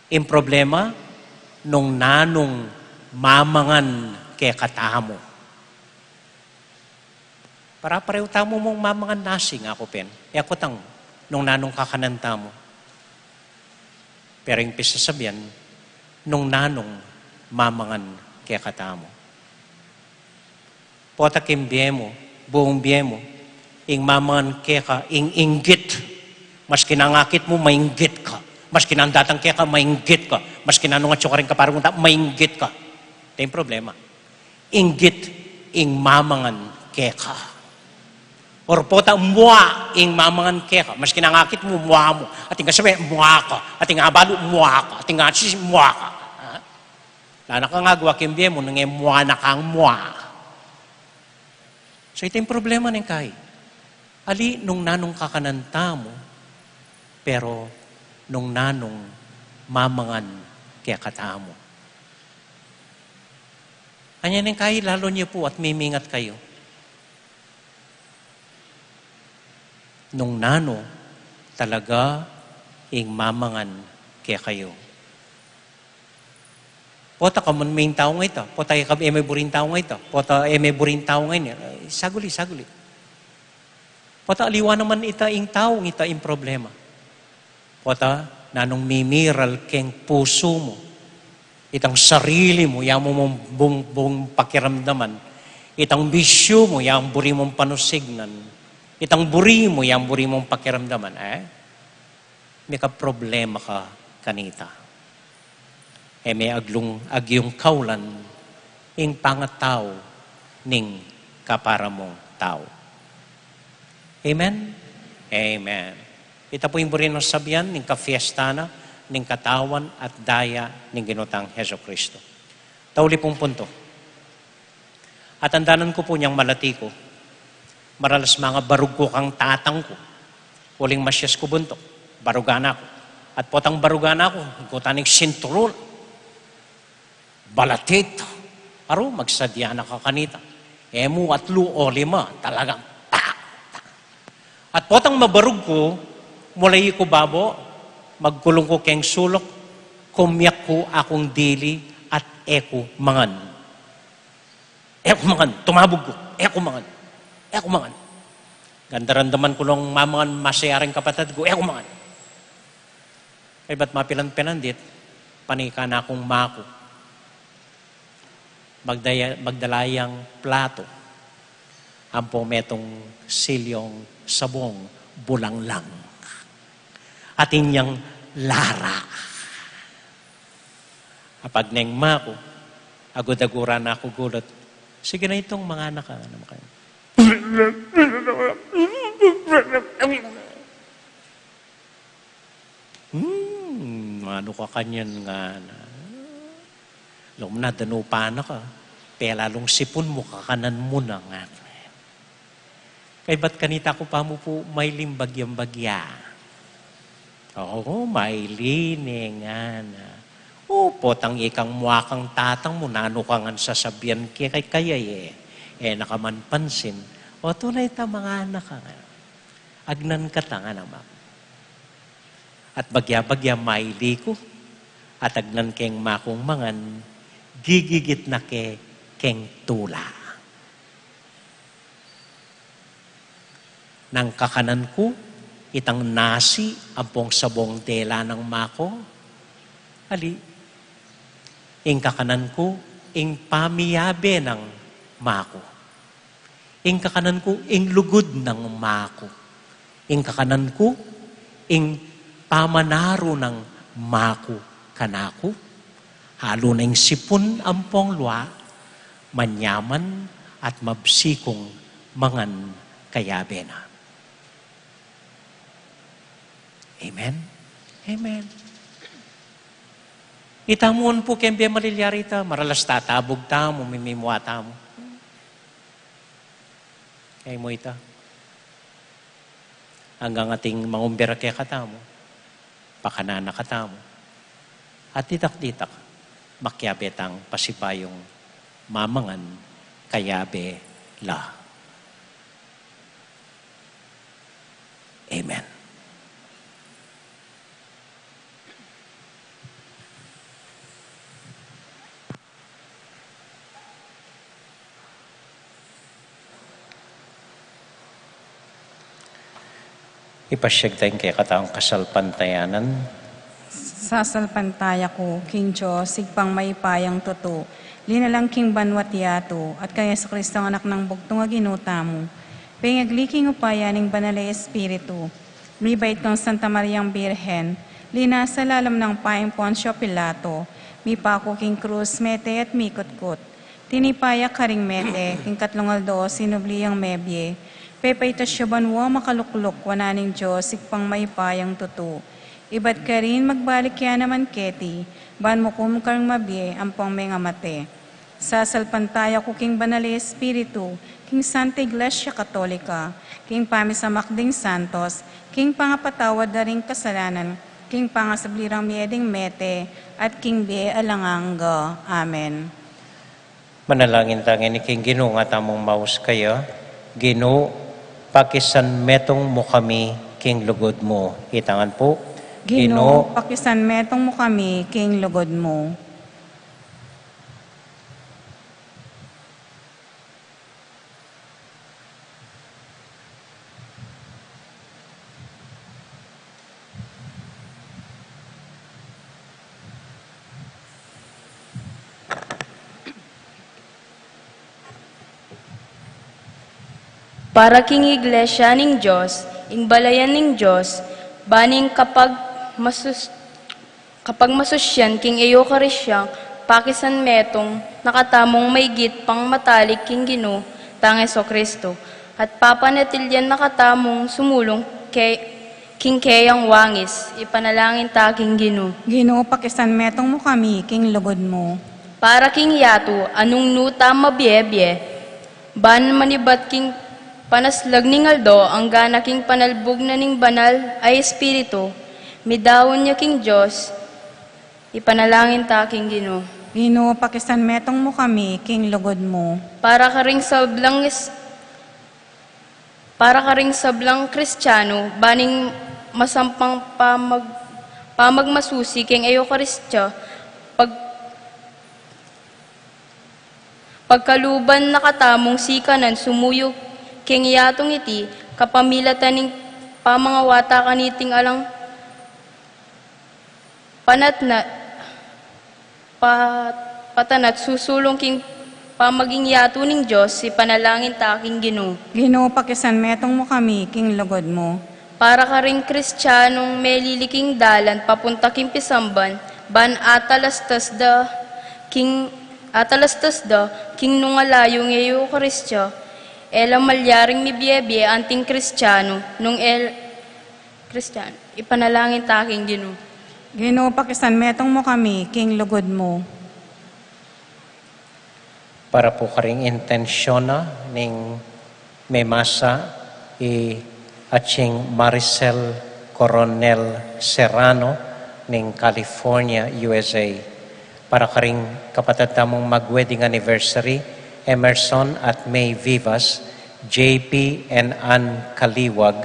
ing problema, nung nanung mamangan kekatamu. Para parehu tamu mung mamangan nasi, ngaku pin. E ku tang nung nanung kakanan tamu. Pero ing pisasabian, nung nanung mamangan kekatamu. Pota king bie mu, buung bie mu, ing mamangan keka, ing inggit. Maski nanu ing akit mu, mainggit ka. Maski nanu ing datang keka, mainggit ka. Maski nanu ing atyu karing kapare mu, mainggit ka. Ing problema. Inggit ing mamangan keka. Or pota mua ing mamangan keka. Maski nanu ing akit mu, mua mu. Atin ka sabe, mua ka. Atin ka abalu, mua ka. Atin ka sisi, mua ka. Ha? Ala na kang agawa king bie mu, nung e mua na kang mua. So, ita ing problema ning kai. Ali nung nanung kakanan tamu, pero nung nanung mamangan kekatamu. Anya ning kai, lalu yu pu at mimingat kayu. Nung nanu talaga ing mamangan kekayu. Pota kamu me ing tau ngeni, pota e ka, e me buri ing tau ngeni, pota e me buri ing tau ngeni. Ay, saguli, saguli. Pota aliwa naman ita ing tau, ita ing problema. Pota nanung mimiral keng pusu mu. Itang sarili mu, ya mu mung bung, bung pakiramdaman. Itang bisyu mu, yang buri mung panusignan. Itang buri mu, yang buri mung pakiramdaman. Eh? Mika problema ka kanita. E me aglung, agyung kaulan ing pangatau ning kapara mung tau. Amen? Amen. Ita pu ing buri nang sabian ning kafiesta na ning katawan at daya ning Ginu tang Jesucristo. Tauli pung punto. Atandanan ku pu inyang malati ku, maralas mangabarug ku kang tatang ku, uling masias ku buntuk, barugan na ku. At potang barugan na ku, gutan ing sinturun, balatit, aru, magsadya na ka kanita. E mu atlu o lima, talagang, pa, pa. At potang mabarug ku, mulai ku babo, magkulung ku keng suluk, kumiak ku akung dili, at e ku mangan. E ku mangan, tumabug ku, e ku mangan, e ku mangan. Ganda daramdaman ku nung mamangan, masaya ring kapatad ku, e ku mangan. Kaybat mapilan-pilan dit, panikan na kung maku. Magdaya-, magdala yang plato. Ampo metung silyung sabung bulanglang. Atin yang lara. Apag neng maku, agud-aguran na ku gulut. Sige na itung, mangan na ka, ngana. Hmm, nanu ka kanyan, ngana. Lung na danupan na ka, pelalung sipun mu, kakanan mu na, ngana. Kaybat kanita ku pa mu pu, maili ing bagyang bagya. Oo, maili ne, ngana. O, potang ikang mua kang tatang mu, nanu ka ngan sasabian ke kaya, kaya e. E na ka man pansin. O, tune ita, mangan na ka, ngana. Agnan ka ta, ngana, maku. At bagya-bagya maili ku, at agnan keng makung mangan, gigigit na ke keng tula. Nang kakanan ku itang nasi ampong sabung dela nang maku, ali, ing kakanan ku ing pamiyabe nang maku. Ing kakanan ku ing lugud nang maku. Ing kakanan ku ing pamanaru nang maku kanaku. Alu na ing sipun ampong lua, manyaman at mabsi kung mangan kayabe na. Amen? Amen. Ita mu pu keng bie malilyari ta, maralas tatabug tamu, mimimua tamu. Kaya mu ita. Anggang ating mangumbira kekatamu, pakanan na katamu. At ditak-ditak, makiabe tang pasibayung mamangan kayabe la. Amen. Ipasyag taya ing kekatang kasalpantayanan. Sasalpantaya ku king Dios, Ibpang mayupayang tutu, linalang king banua't yatu, at kang Jesucristo, Anak nang bugtung a Ginu tamu, pengagli king upaya ning Banal a Espiritu, mibait kang Santa Mariang Birhen, linasa lalam nang payang Poncio Pilato, mipaku king krus, mete at mikutkut, tinipa ya karing mete, king katlung aldo sinubli yang mebie, pepaitas ya banua, makalukluk wanan ning Dios, Ibpang mayupayang tutu. Ibat karin magbalik ya naman keti, ban mukum karing mabie ampong mengamate. Sasalpantaya ku king Banal a Espiritu, king Santa Iglesia Katolika, king pamisamak ding santos, king pangapatawad da ring kasalanan, king pangasubli rang mie ding mete, at king bie alang angga. Amen. Manalangin ta ngeni king Ginu, ing atamung maus kaya: Ginu, pakisanmetung mu kami king lugud mu. Itangan pu. Ginu, pakisanmetung mu kami king lugud mu. Para king Iglesia ning Dios, ing balayan ning Dios, ban ing kapagmasus-, kapagmasusyan king Eukaristia, pakisanmetung na katamung maigit pang matalik king Ginu tang Jesucristo, at papanatilian na katamung sumulung ke-, king keyang wangis. Ipanalangin ta king Ginu. Ginu, pakisanmetung mu kami king lugud mu. Para king yatu a nung nu ta mabiebie, ban manibat king panaslag ning aldo, anggana king panalbug na ning Banal a Espiritu, midaun ya king Dios. Ipanalangin ta king Ginu. Ginu, pakisanmetung mu kami king lugud mu. Para karing sablang is-, para karing sablang Kristiano, ban ing masampang pamag-, pamagmasusi king Eukaristia, pag-, pagkaluban na katamung sikanan sumuyu king yatung iti, kapamilatan ning pamangawata kaniting alang panatna-, pa-, patanat susulung king pamaging yatu ning Dios. Ipanalangin ta king Ginu. Ginu, pakisanmetung mu kami king lugud mu. Para karing Kristianong melili king dalan papunta king pisamban, ban atalastas da king, atalastas da king nung alayu ing Eukaristia, e la malyaring mibiebie anting Kristiano, nung el-, Kristiano. Ipanalangin ta king Ginu. Ginu, pakisanmetung mu kami king lugud mu. Para pu karing intensyon na ning memasa i Atsing Maricel Coronel Serrano ning California, U S A. Para karing kapatad tamung mag-wedding anniversary, Emerson at May Vivas, J P and Ann Kaliwag.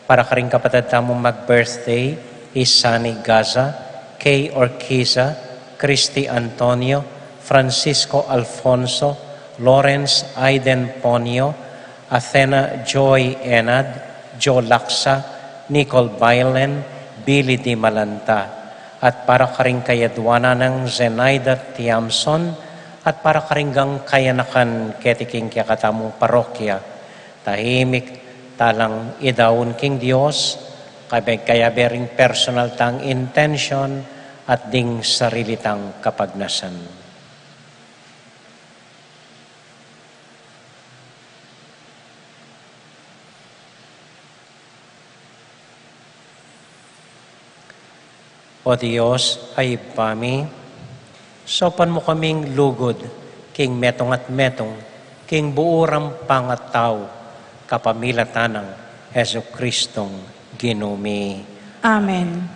Para karing kapatad tamung mag-birthday, i Sunny Gaza, Kay Orquiza, Christy Antonio, Francisco Alfonso, Lawrence Aiden Ponio, Athena Joy Enad, Joe Laksa, Nicole Bailen, Billy Di Malanta, at para karing kayadwanan nang Zenaida Tiamson, at para karing gang kayanakan keti king kekatamung parokya. Tahimik talang idaun king Dios, kayabe ring personal tang intensyon at ding sarili tang kapagnasan. O Dios a Ibpa mi, saupan mu kaming lugud king metung at metung, king buurang pangatau, kapamilatan nang Jesucristong Ginu mi. Amen.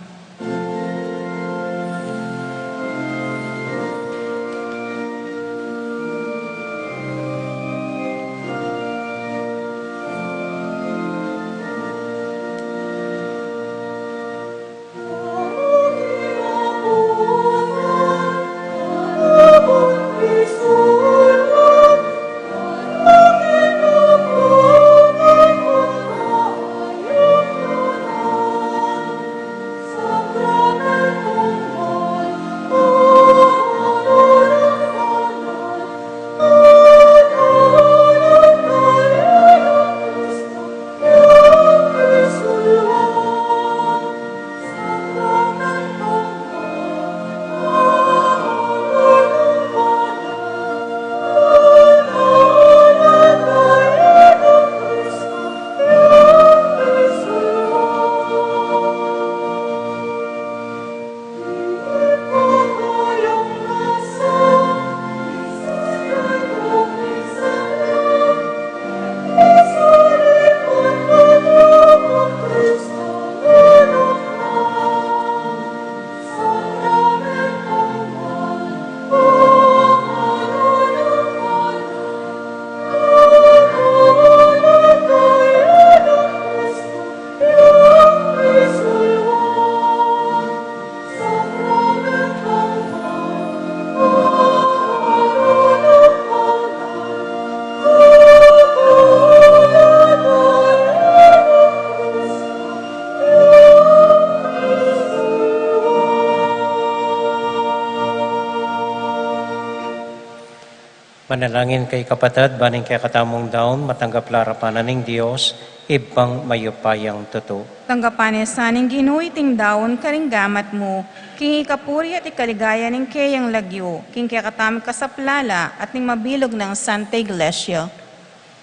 Manalangin kayu kapatad, ban ing kekatamung daun matanggap la arapan na ning Dios, Ibpang mayupayang tutu. Tanggapan na sa ning Ginu iting daun karing gamat mu, king ikapuri at ikaligaya ning keyang lagyu, king kekatamung kasaplalan at ning mabilug nang Santa Iglesia.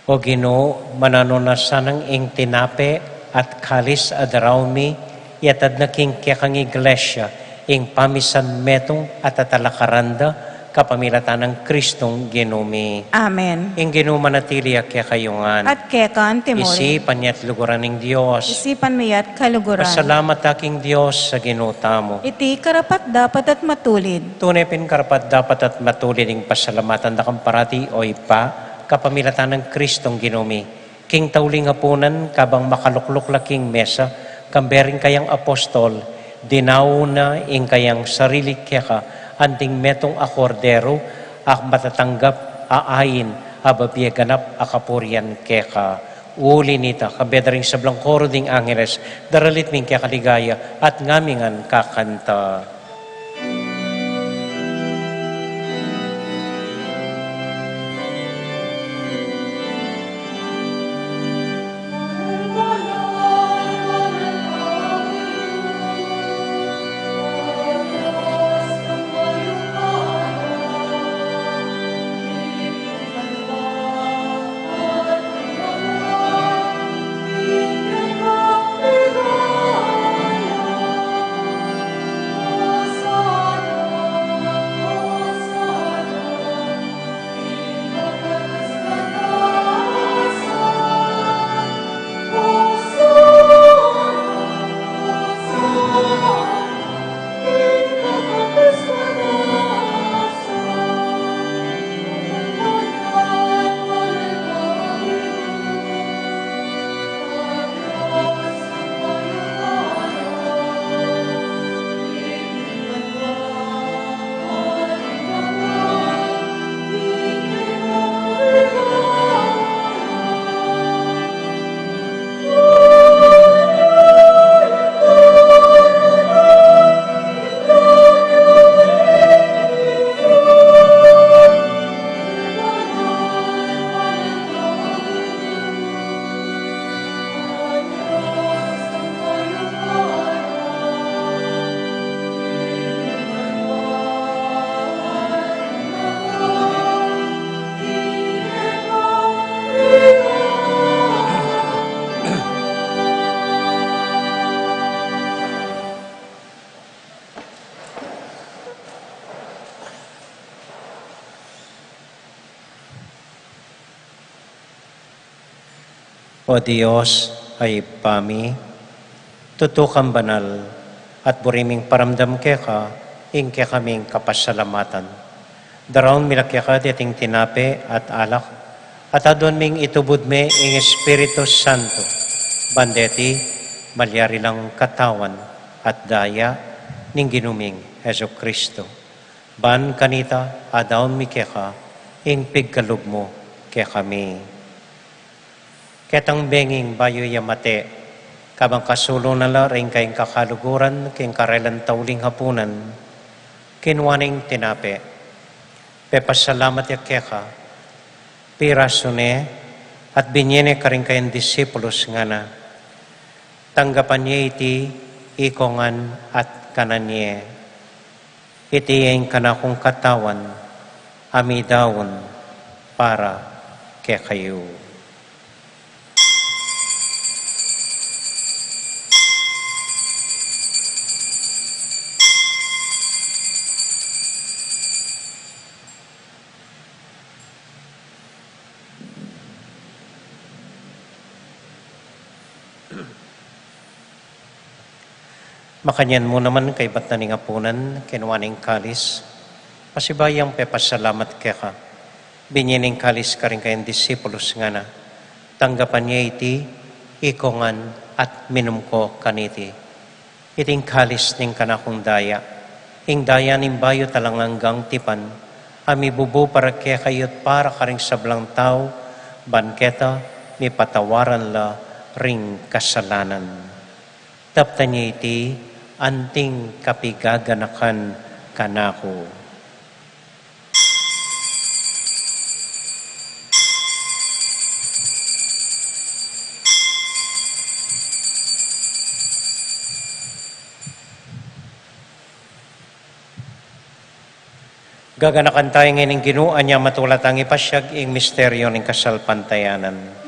O Ginu, mananu na sanang ing tinape at kalis a daraun mi, iatad na king kekang Iglesia, ing pamisan metung at atalakaran da, kapamilatan nang Kristong Ginu mi. Amen. Ing Ginu manatili ya kekayu ngan. At keka mu rin. Isipan ya at luguran ning Dios. Isipan mu ya at kaluguran. Pasalamat ta king Dios a Ginu tamu. Iti karapat-dapat at matulid. Tune pin karapat-dapat at matulid ing pasalamatan da kang parati, o Ibpa, kapamilatan nang Kristong Ginu mi. King tauling apunan, kabang makalukluk la king mesa, kambe ring kayang apostol, dinaun na ing kayang sarili keka, anting metung a kordero, a matatanggap a ain, a babie ganap a kapurian keka. Uli nita, kambe da ring sablang koro ding angeles, daralit mi ing keka ligaya, at ngami ngan kakanta. O Dios, a Ibpa mi, tutu kang banal, at buri ming paramdam keka ing kekaming kapasalamatan. Daraun mi la keka deting tinape at alak, at aduan ming itubud me ing Espiritu Santo, ban deti malyari lang katawan at daya ning Ginu ming Jesucristo. Ban kanita, adaun mi keka ing pigkalub mu kekami. Ketang benging bayu ya mate, kabang kasulu na la ring kayang kakaluguran king karelang tauling apunan, kinua neng tinape, pepasalamat ya keka, pirasu ne, at binye ne karing kayang disipulus, ngana: Tanggapan ye iti ikongan at kanan ye. Iti ing kanakung katawan, a midaun para kekayu. Makanyan mu naman kaybat na ning apunan, kinua ne ing kalis, pasibayu yang pepasalamat keka, binye ne ing kalis karing kayang disipulus, ngana: Tanggapan ye iti ikongan at minum ko kaniti. Iti ing kalis ning kanakung daya, ing daya ning bayu at alang anggang tipan, a mibubu para kekayu at para karing sablang tau, ban keta mipatawaran la ring kasalanan. Daptan ye iti anting kapigaganakan kanaku. Gaganakan taya ngeni ning Ginu, anya matula tang ipasiag ing misteryo ning kasalpantayanan.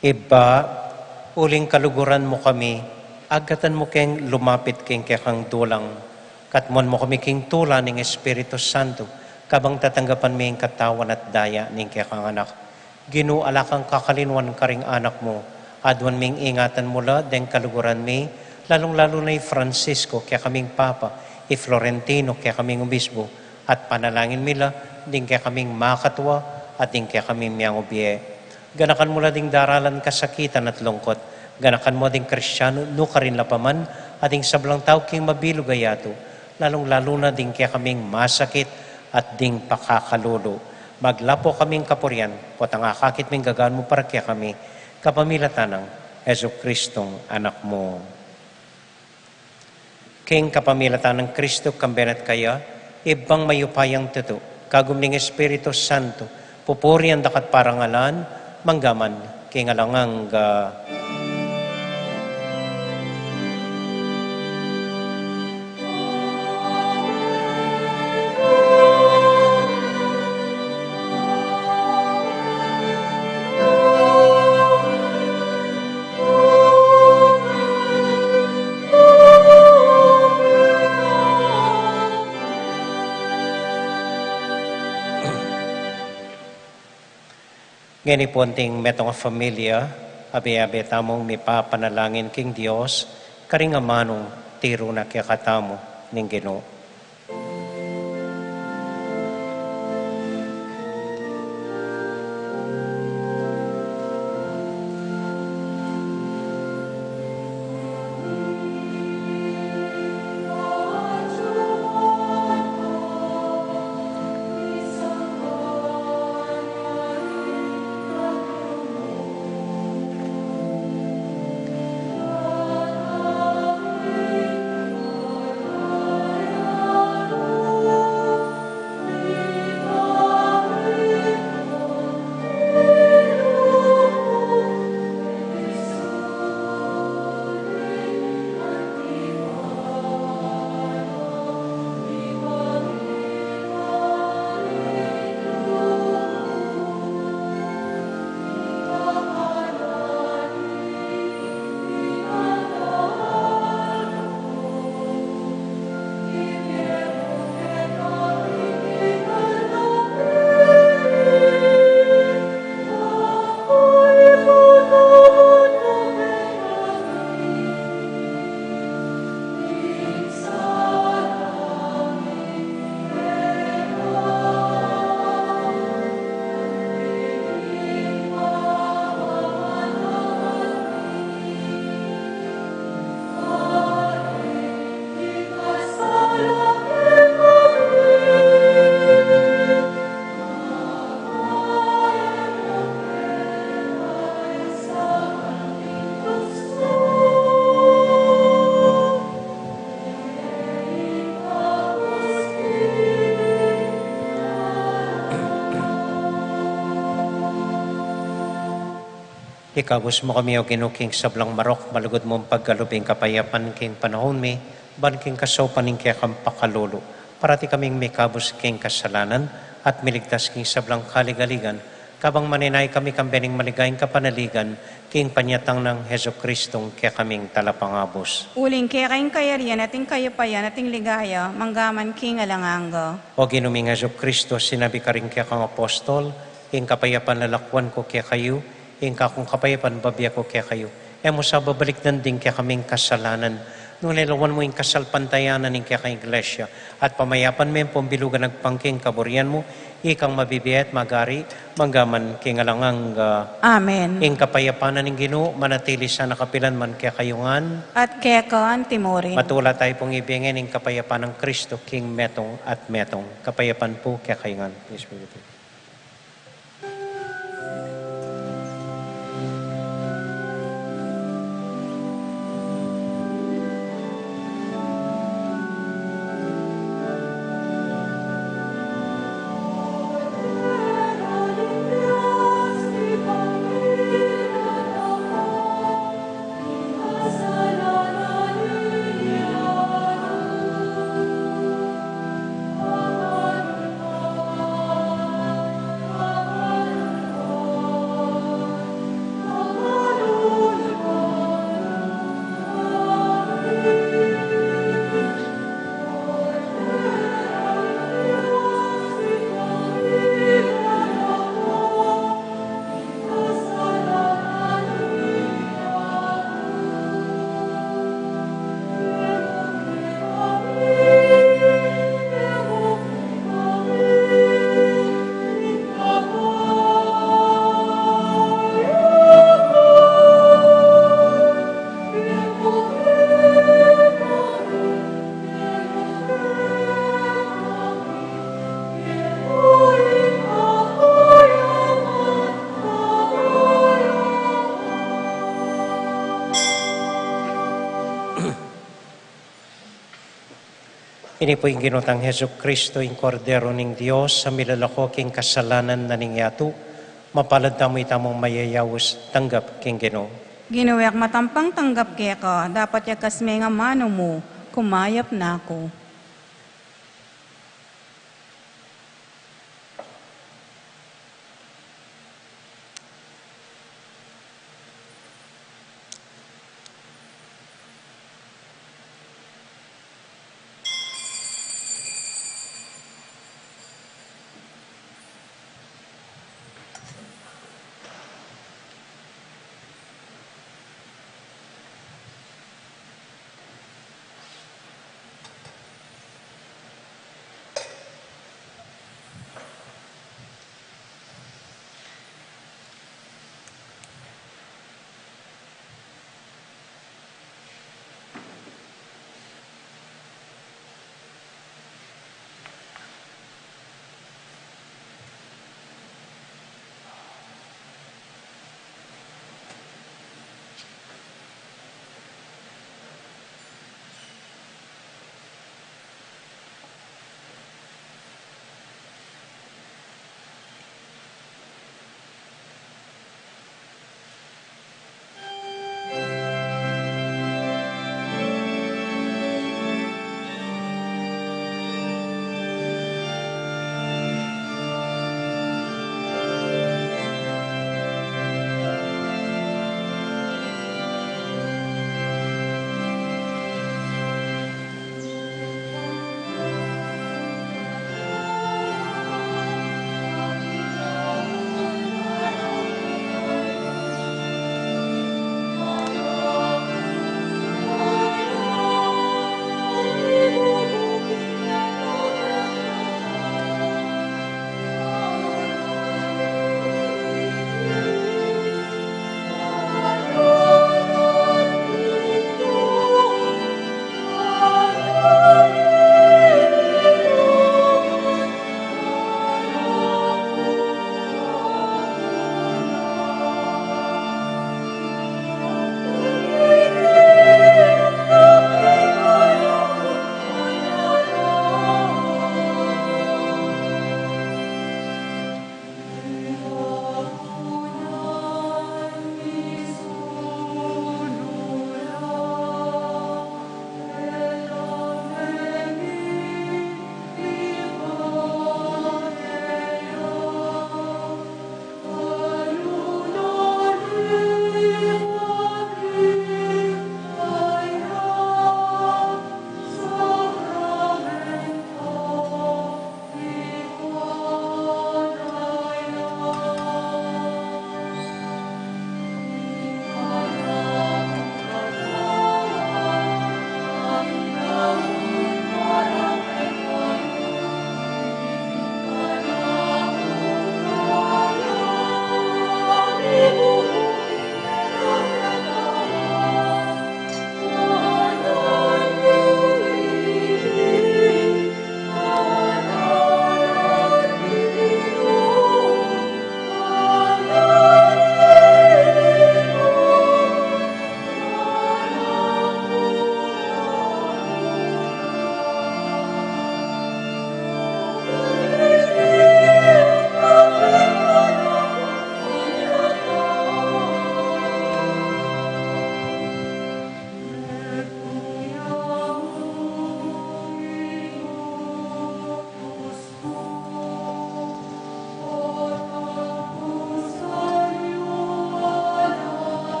Ibpa, uling kaluguran mu kami, agkatan mu keng lumapit king kekang dulang, katmuan mu kami king tula ning Espiritu Santo, kabang tatanggapan mi ing katawan at daya ning kekang Anak. Ginu, ala kang kakalinuan karing anak mu, aduan ming ingatan mu la deng kaluguran mi, lalung-lalu na i Francisco, kekaming Papa, i Florentino, kekaming Obispo, at panalangin mi la ding kekaming makatua, at ding kekaming miangubie. Ganakan mu la ding daralan kasakitan at lungkot, ganakan mu ding Kristiano nukarin la pa man, at ding sablang tau king mabilug a yatu, lalung-lalu na ding kekaming masakit at ding pakakalulu. Maglapo kaming kapurian, potang akakit ming gagawan mu para kekami, kapamilatan nang Jesucristong Anak mu. King kapamilatan nang Kristo, kambe na at kaya, Ibpang mayupayang tutu, kagum ning Espiritu Santo, pupurian da ka at parangalan, mangga man king alang angga. Ngeni pu, anting metung a familia, abe-abe tamung mipapanalangin king Dios, karing amanung tiru na kekatamu ning Ginu. Ikabus mu kami, O Ginu, king sablang marok, malugud mung pagkalub ing kapayapan king panaun mi, ban king kasaupan ning kekang pakalulu, parati kaming mikabus king kasalanan, at miligtas king sablang kaligaligan, kabang manenaya kami kambe ning maligayang kapanaligan, king panyatang nang Jesucristong kekaming Talapangabus. Uling keka ing kayarian at ing kayupayan at ing ligaya, mangga man king alang angga. O Ginu ming Jesucristo, sinabi karing kekang apostol, Ing kapayapan lalakwan ku kekayu, ing kakung kapayapan bibie ku kekayu. E mu sa babalikdan ding kekaming kasalanan, Nune lawan mu ing kasalpantayanan ning keka Iglesia, at pamayapan me ing pambilugan agpang king kaburian mu, ikang mabibie at magari, mangga man king alang angga. Amen. Ing kapayapan ning Ginu, manatili sana kapilan man kekayu ngan. At keka antimurin. Matula tayu pung ibie ngan ing kapayapan nang Kristo, king metung at metung. Kapayapan pu kekayu ngan. Please be with you. Ini pu ing Ginu tang Jesucristo, ing Kordero ning Dios, a milalako king kasalanan na ning yatu. Mapalad tamu itamung mayayaus tanggap king Ginu. Ginu, e ku matampang tanggap keka, dapot ya kasme ing amanu mu, kumayap na ku.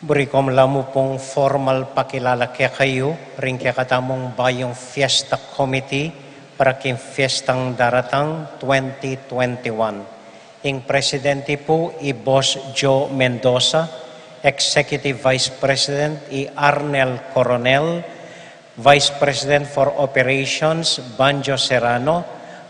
Buri ku la mu pung formal pakilala kekayu ring kekatamung bayung fiesta committee para king fiestang daratang twenty twenty-one. Ing presidente pu i Boss Joe Mendoza, Executive Vice President i Arnel Coronel, Vice President for Operations, Banjo Serrano,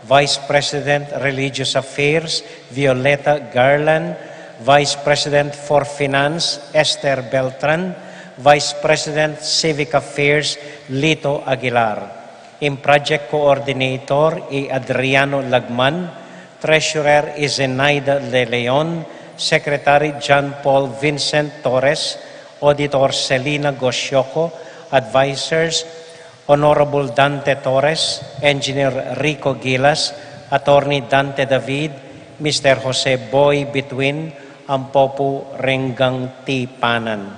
Vice President Religious Affairs, Violeta Garland, Vice President for Finance, Esther Beltran, Vice President Civic Affairs, Lito Aguilar. Ing Project Coordinator i Adriano Lagman, Treasurer i Zenaida De Leon, Secretary John Paul Vincent Torres, Auditor Selina Goshoco, Advisors Honorable Dante Torres, Engineer Rico Gilas, Attorney Dante David, Mister Jose Boy Bituin, ampo pu reng tipanan.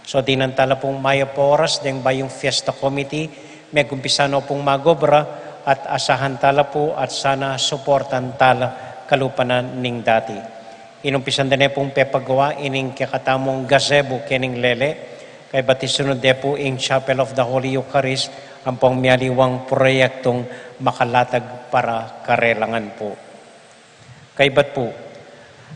So, dinan tala pung mayap a oras deng bayung fiesta committee, megumpisa no pung magobra at asahan tala pu at sana suportan tala kalupa na ning dati. Inumpisan da ne pung pepagawa ining kekatamung gazebo kening lele, kaybat isunud de pu ing Chapel of the Holy Eucharist, ampong mialiwang proyektung makalatag para karelangan pu. Kaybat pu,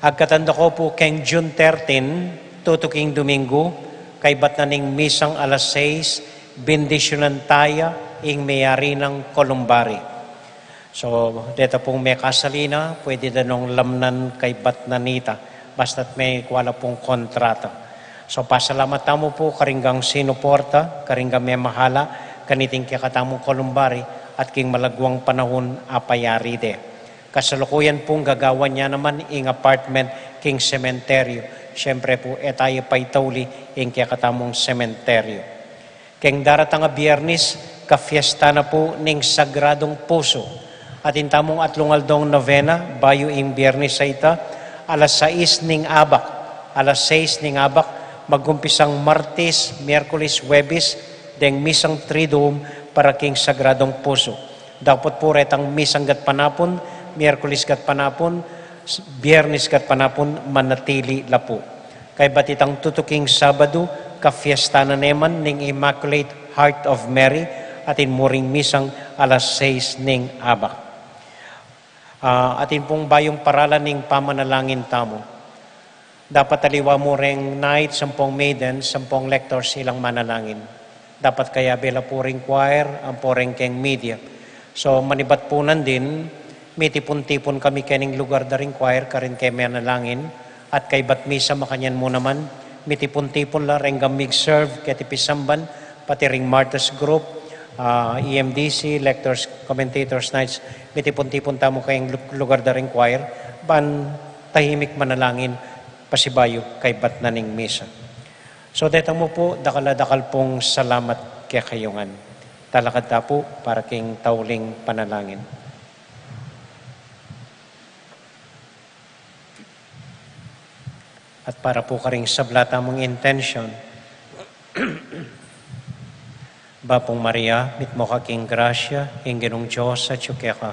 agkatan da ko pu keng June thirteen, tutuking Duminggu, kaybat na ning misang alas sais, bendisyunan taya ing meyari nang kolumbari. So, deta pung mekasali na, pwede da nong lamnan kaybat na nita, basta't mekua la pung kontrata. So, pasalamat tamu pu karing gang sinuporta, karing gang memahala kaniting kekatamung kolumbari, at king malagwang panahun a payari de. Kasalukuyan pung gagawan ya naman ing apartment king sementeryo. Siyempre pu, e taya paitauli ing kekatamung sementeryo. Keng daratang a Biernis, kafiesta na pu ning Sagradung Pusu. Atin tamung atlung aldong novena, bayu ing Biernis a ita, alas sais ning abak, alas sais ning abak, magumpisang Martes, Miyerkules, Huwebes, deng misang Triduum para king Sagradung Pusu. Dapot pu retang misang gatpanapun, Miyerkules gatpanapun, s-, Biernes gatpanapun, manatili la pu. Kaybat itang tutuking Sabadu, kafiesta na ne man ning Immaculate Heart of Mary, atin mu ring misang alas sais ning abak. Ah, atin pung bayung paralan ning pamanalangin tamu. Dapat aliwa mu reng knights ampong maidens ampong lectors ilang manalangin. Dapat kayabe la pu ring choir ampo reng keng media. So, manibat pu nandin, mitipun-tipun kami kening lugar da ring choir karin keng manalangin, at kaybat misa makanyan mu naman, Mitipun-tipun la reng ga mig-serve keti pisamban, pati ring martyrs group, ah, E M D C, lectors, commentators, knights, mitipun-tipun tamu keng lu-, lugar da ring choir, ban tahimik manalangin pasibayu kaybat na ning misa. So, deta mu pu, dakal a dakal pung salamat kekayu ngan. Talakad ta pu para king tauling panalangin. At para pu karing sabla tamung intention, Bapung Maria, mitmu ka king grasya, ing Ginung Dios atyu keka.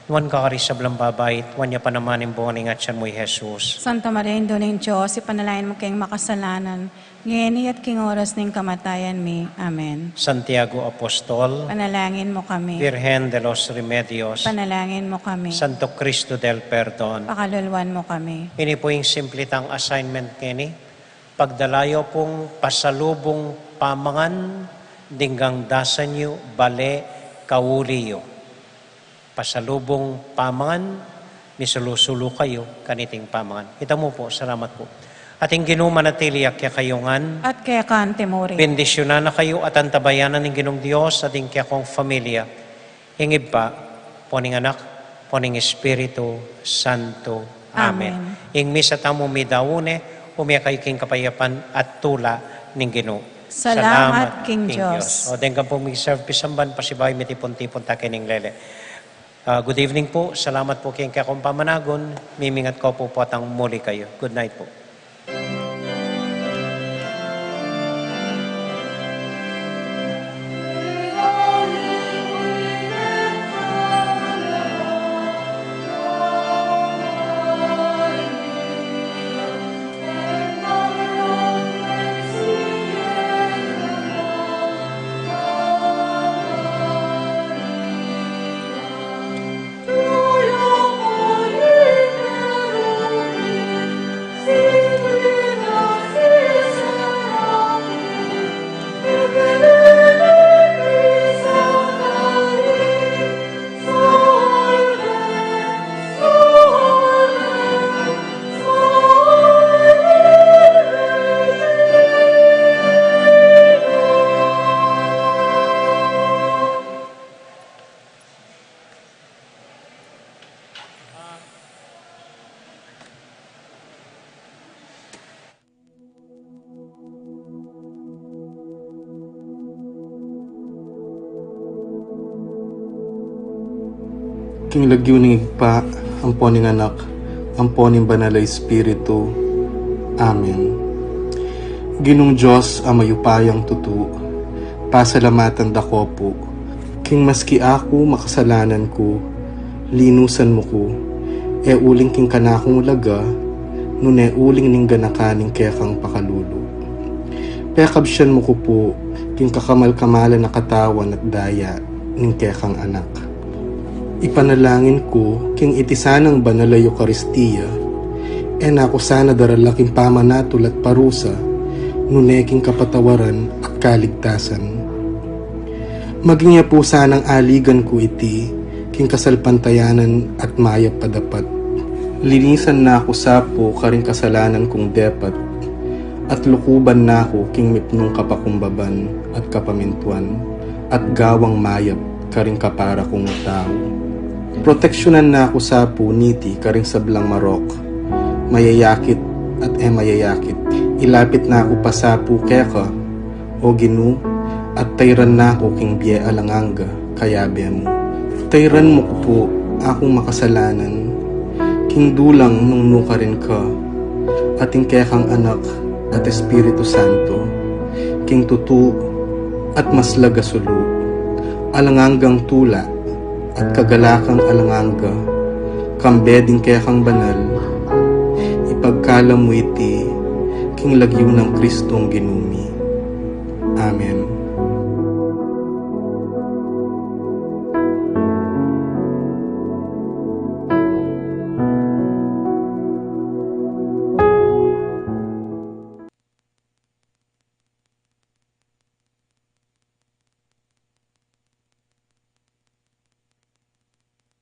Nuan ka karing sablang babai, at nuan ya pa naman ing bunga ning atyan mu, i Jesus. Santa Maria, Indu ning Dios, ipanalangin mu keng makasalanan, ngeni at king oras ning kamatayan mi. Amen. Santiago Apostol, panalangin mu kami. Virgen de los Remedios, panalangin mu kami. Santo Cristo del Perdon, pakaluluan mu kami. Ini pu ing simple tang assignment ngeni, pagdala yu pung pasalubung pamangan, ding gangdasan yu, bale, kauli yu. Pasalubung pamangan, misulu-sulu kayu kaniting pamangan. Ita mu pu, salamat pu. At ing Ginu manatili ya kekayu ngan. At keka mu rin. Bendisyunan na kayu at antabayanan ning Ginung Dios at ing kekong familia. Ing Ibpa, ampo ning Anak, ampo ning Espiritu Santo. Amen. Amen. Ing misa tamu midaun ne, ume kayu king kapayapan at tula ning Ginu. Salamat king Dios. O, deng ga pung mig-serve pisamban, pasibayu mitipun-tipun ta keng lele. Ah, good evening pu. Salamat pu keng kekong pamanagun. Mimingat ku pu potang muli kayu. Good night pu. King lagyu ning Ibpa, ampo ning Anak, ampo ning Banal a Espiritu. Amen. Ginung Dios a mayupayang tutu, pasalamatan da ka pu, king maski aku makasalanan ku, linusan mu ku, e uling king kanakung laga, nune uling ning ganakan ning kekang pakalulu. Pekabsian mu ku pu, king kakamal-kamalan a katawan at daya ning kekang Anak. Ipanalangin ku, king iti sanang banal a Eukaristia, e na ku sana darala king pamanatul at parusa, nune king kapatawaran at kaligtasan. Maging ya pu sanang aligan ku iti, king kasalpantayanan at mayap a dapat. Linisan na ku sa pu karing kasalanan kung depat, at lukuban na ku king mipnung kapakumbaban at kapamintuan, at gawang mayap karing kapara kung tau. Proteksyunan na ku sa pu niti karing sablang marok, mayayakit at e mayayakit. Ilapit na ku pa sa pu keka, O Ginu, at tayran na ku king bie alang angga, kayabe mu. Tayran mu ku pu akung makasalanan, king dulang nung nukarin ka, at ing kekang Anak at Espiritu Santo, king tutu at maslag a sulu, alang anggang tula, at kagalakang alang angga, kambe ding kekang banal, ipagkalam mu iti, king lagyu nang Kristong Ginu mi. Amen.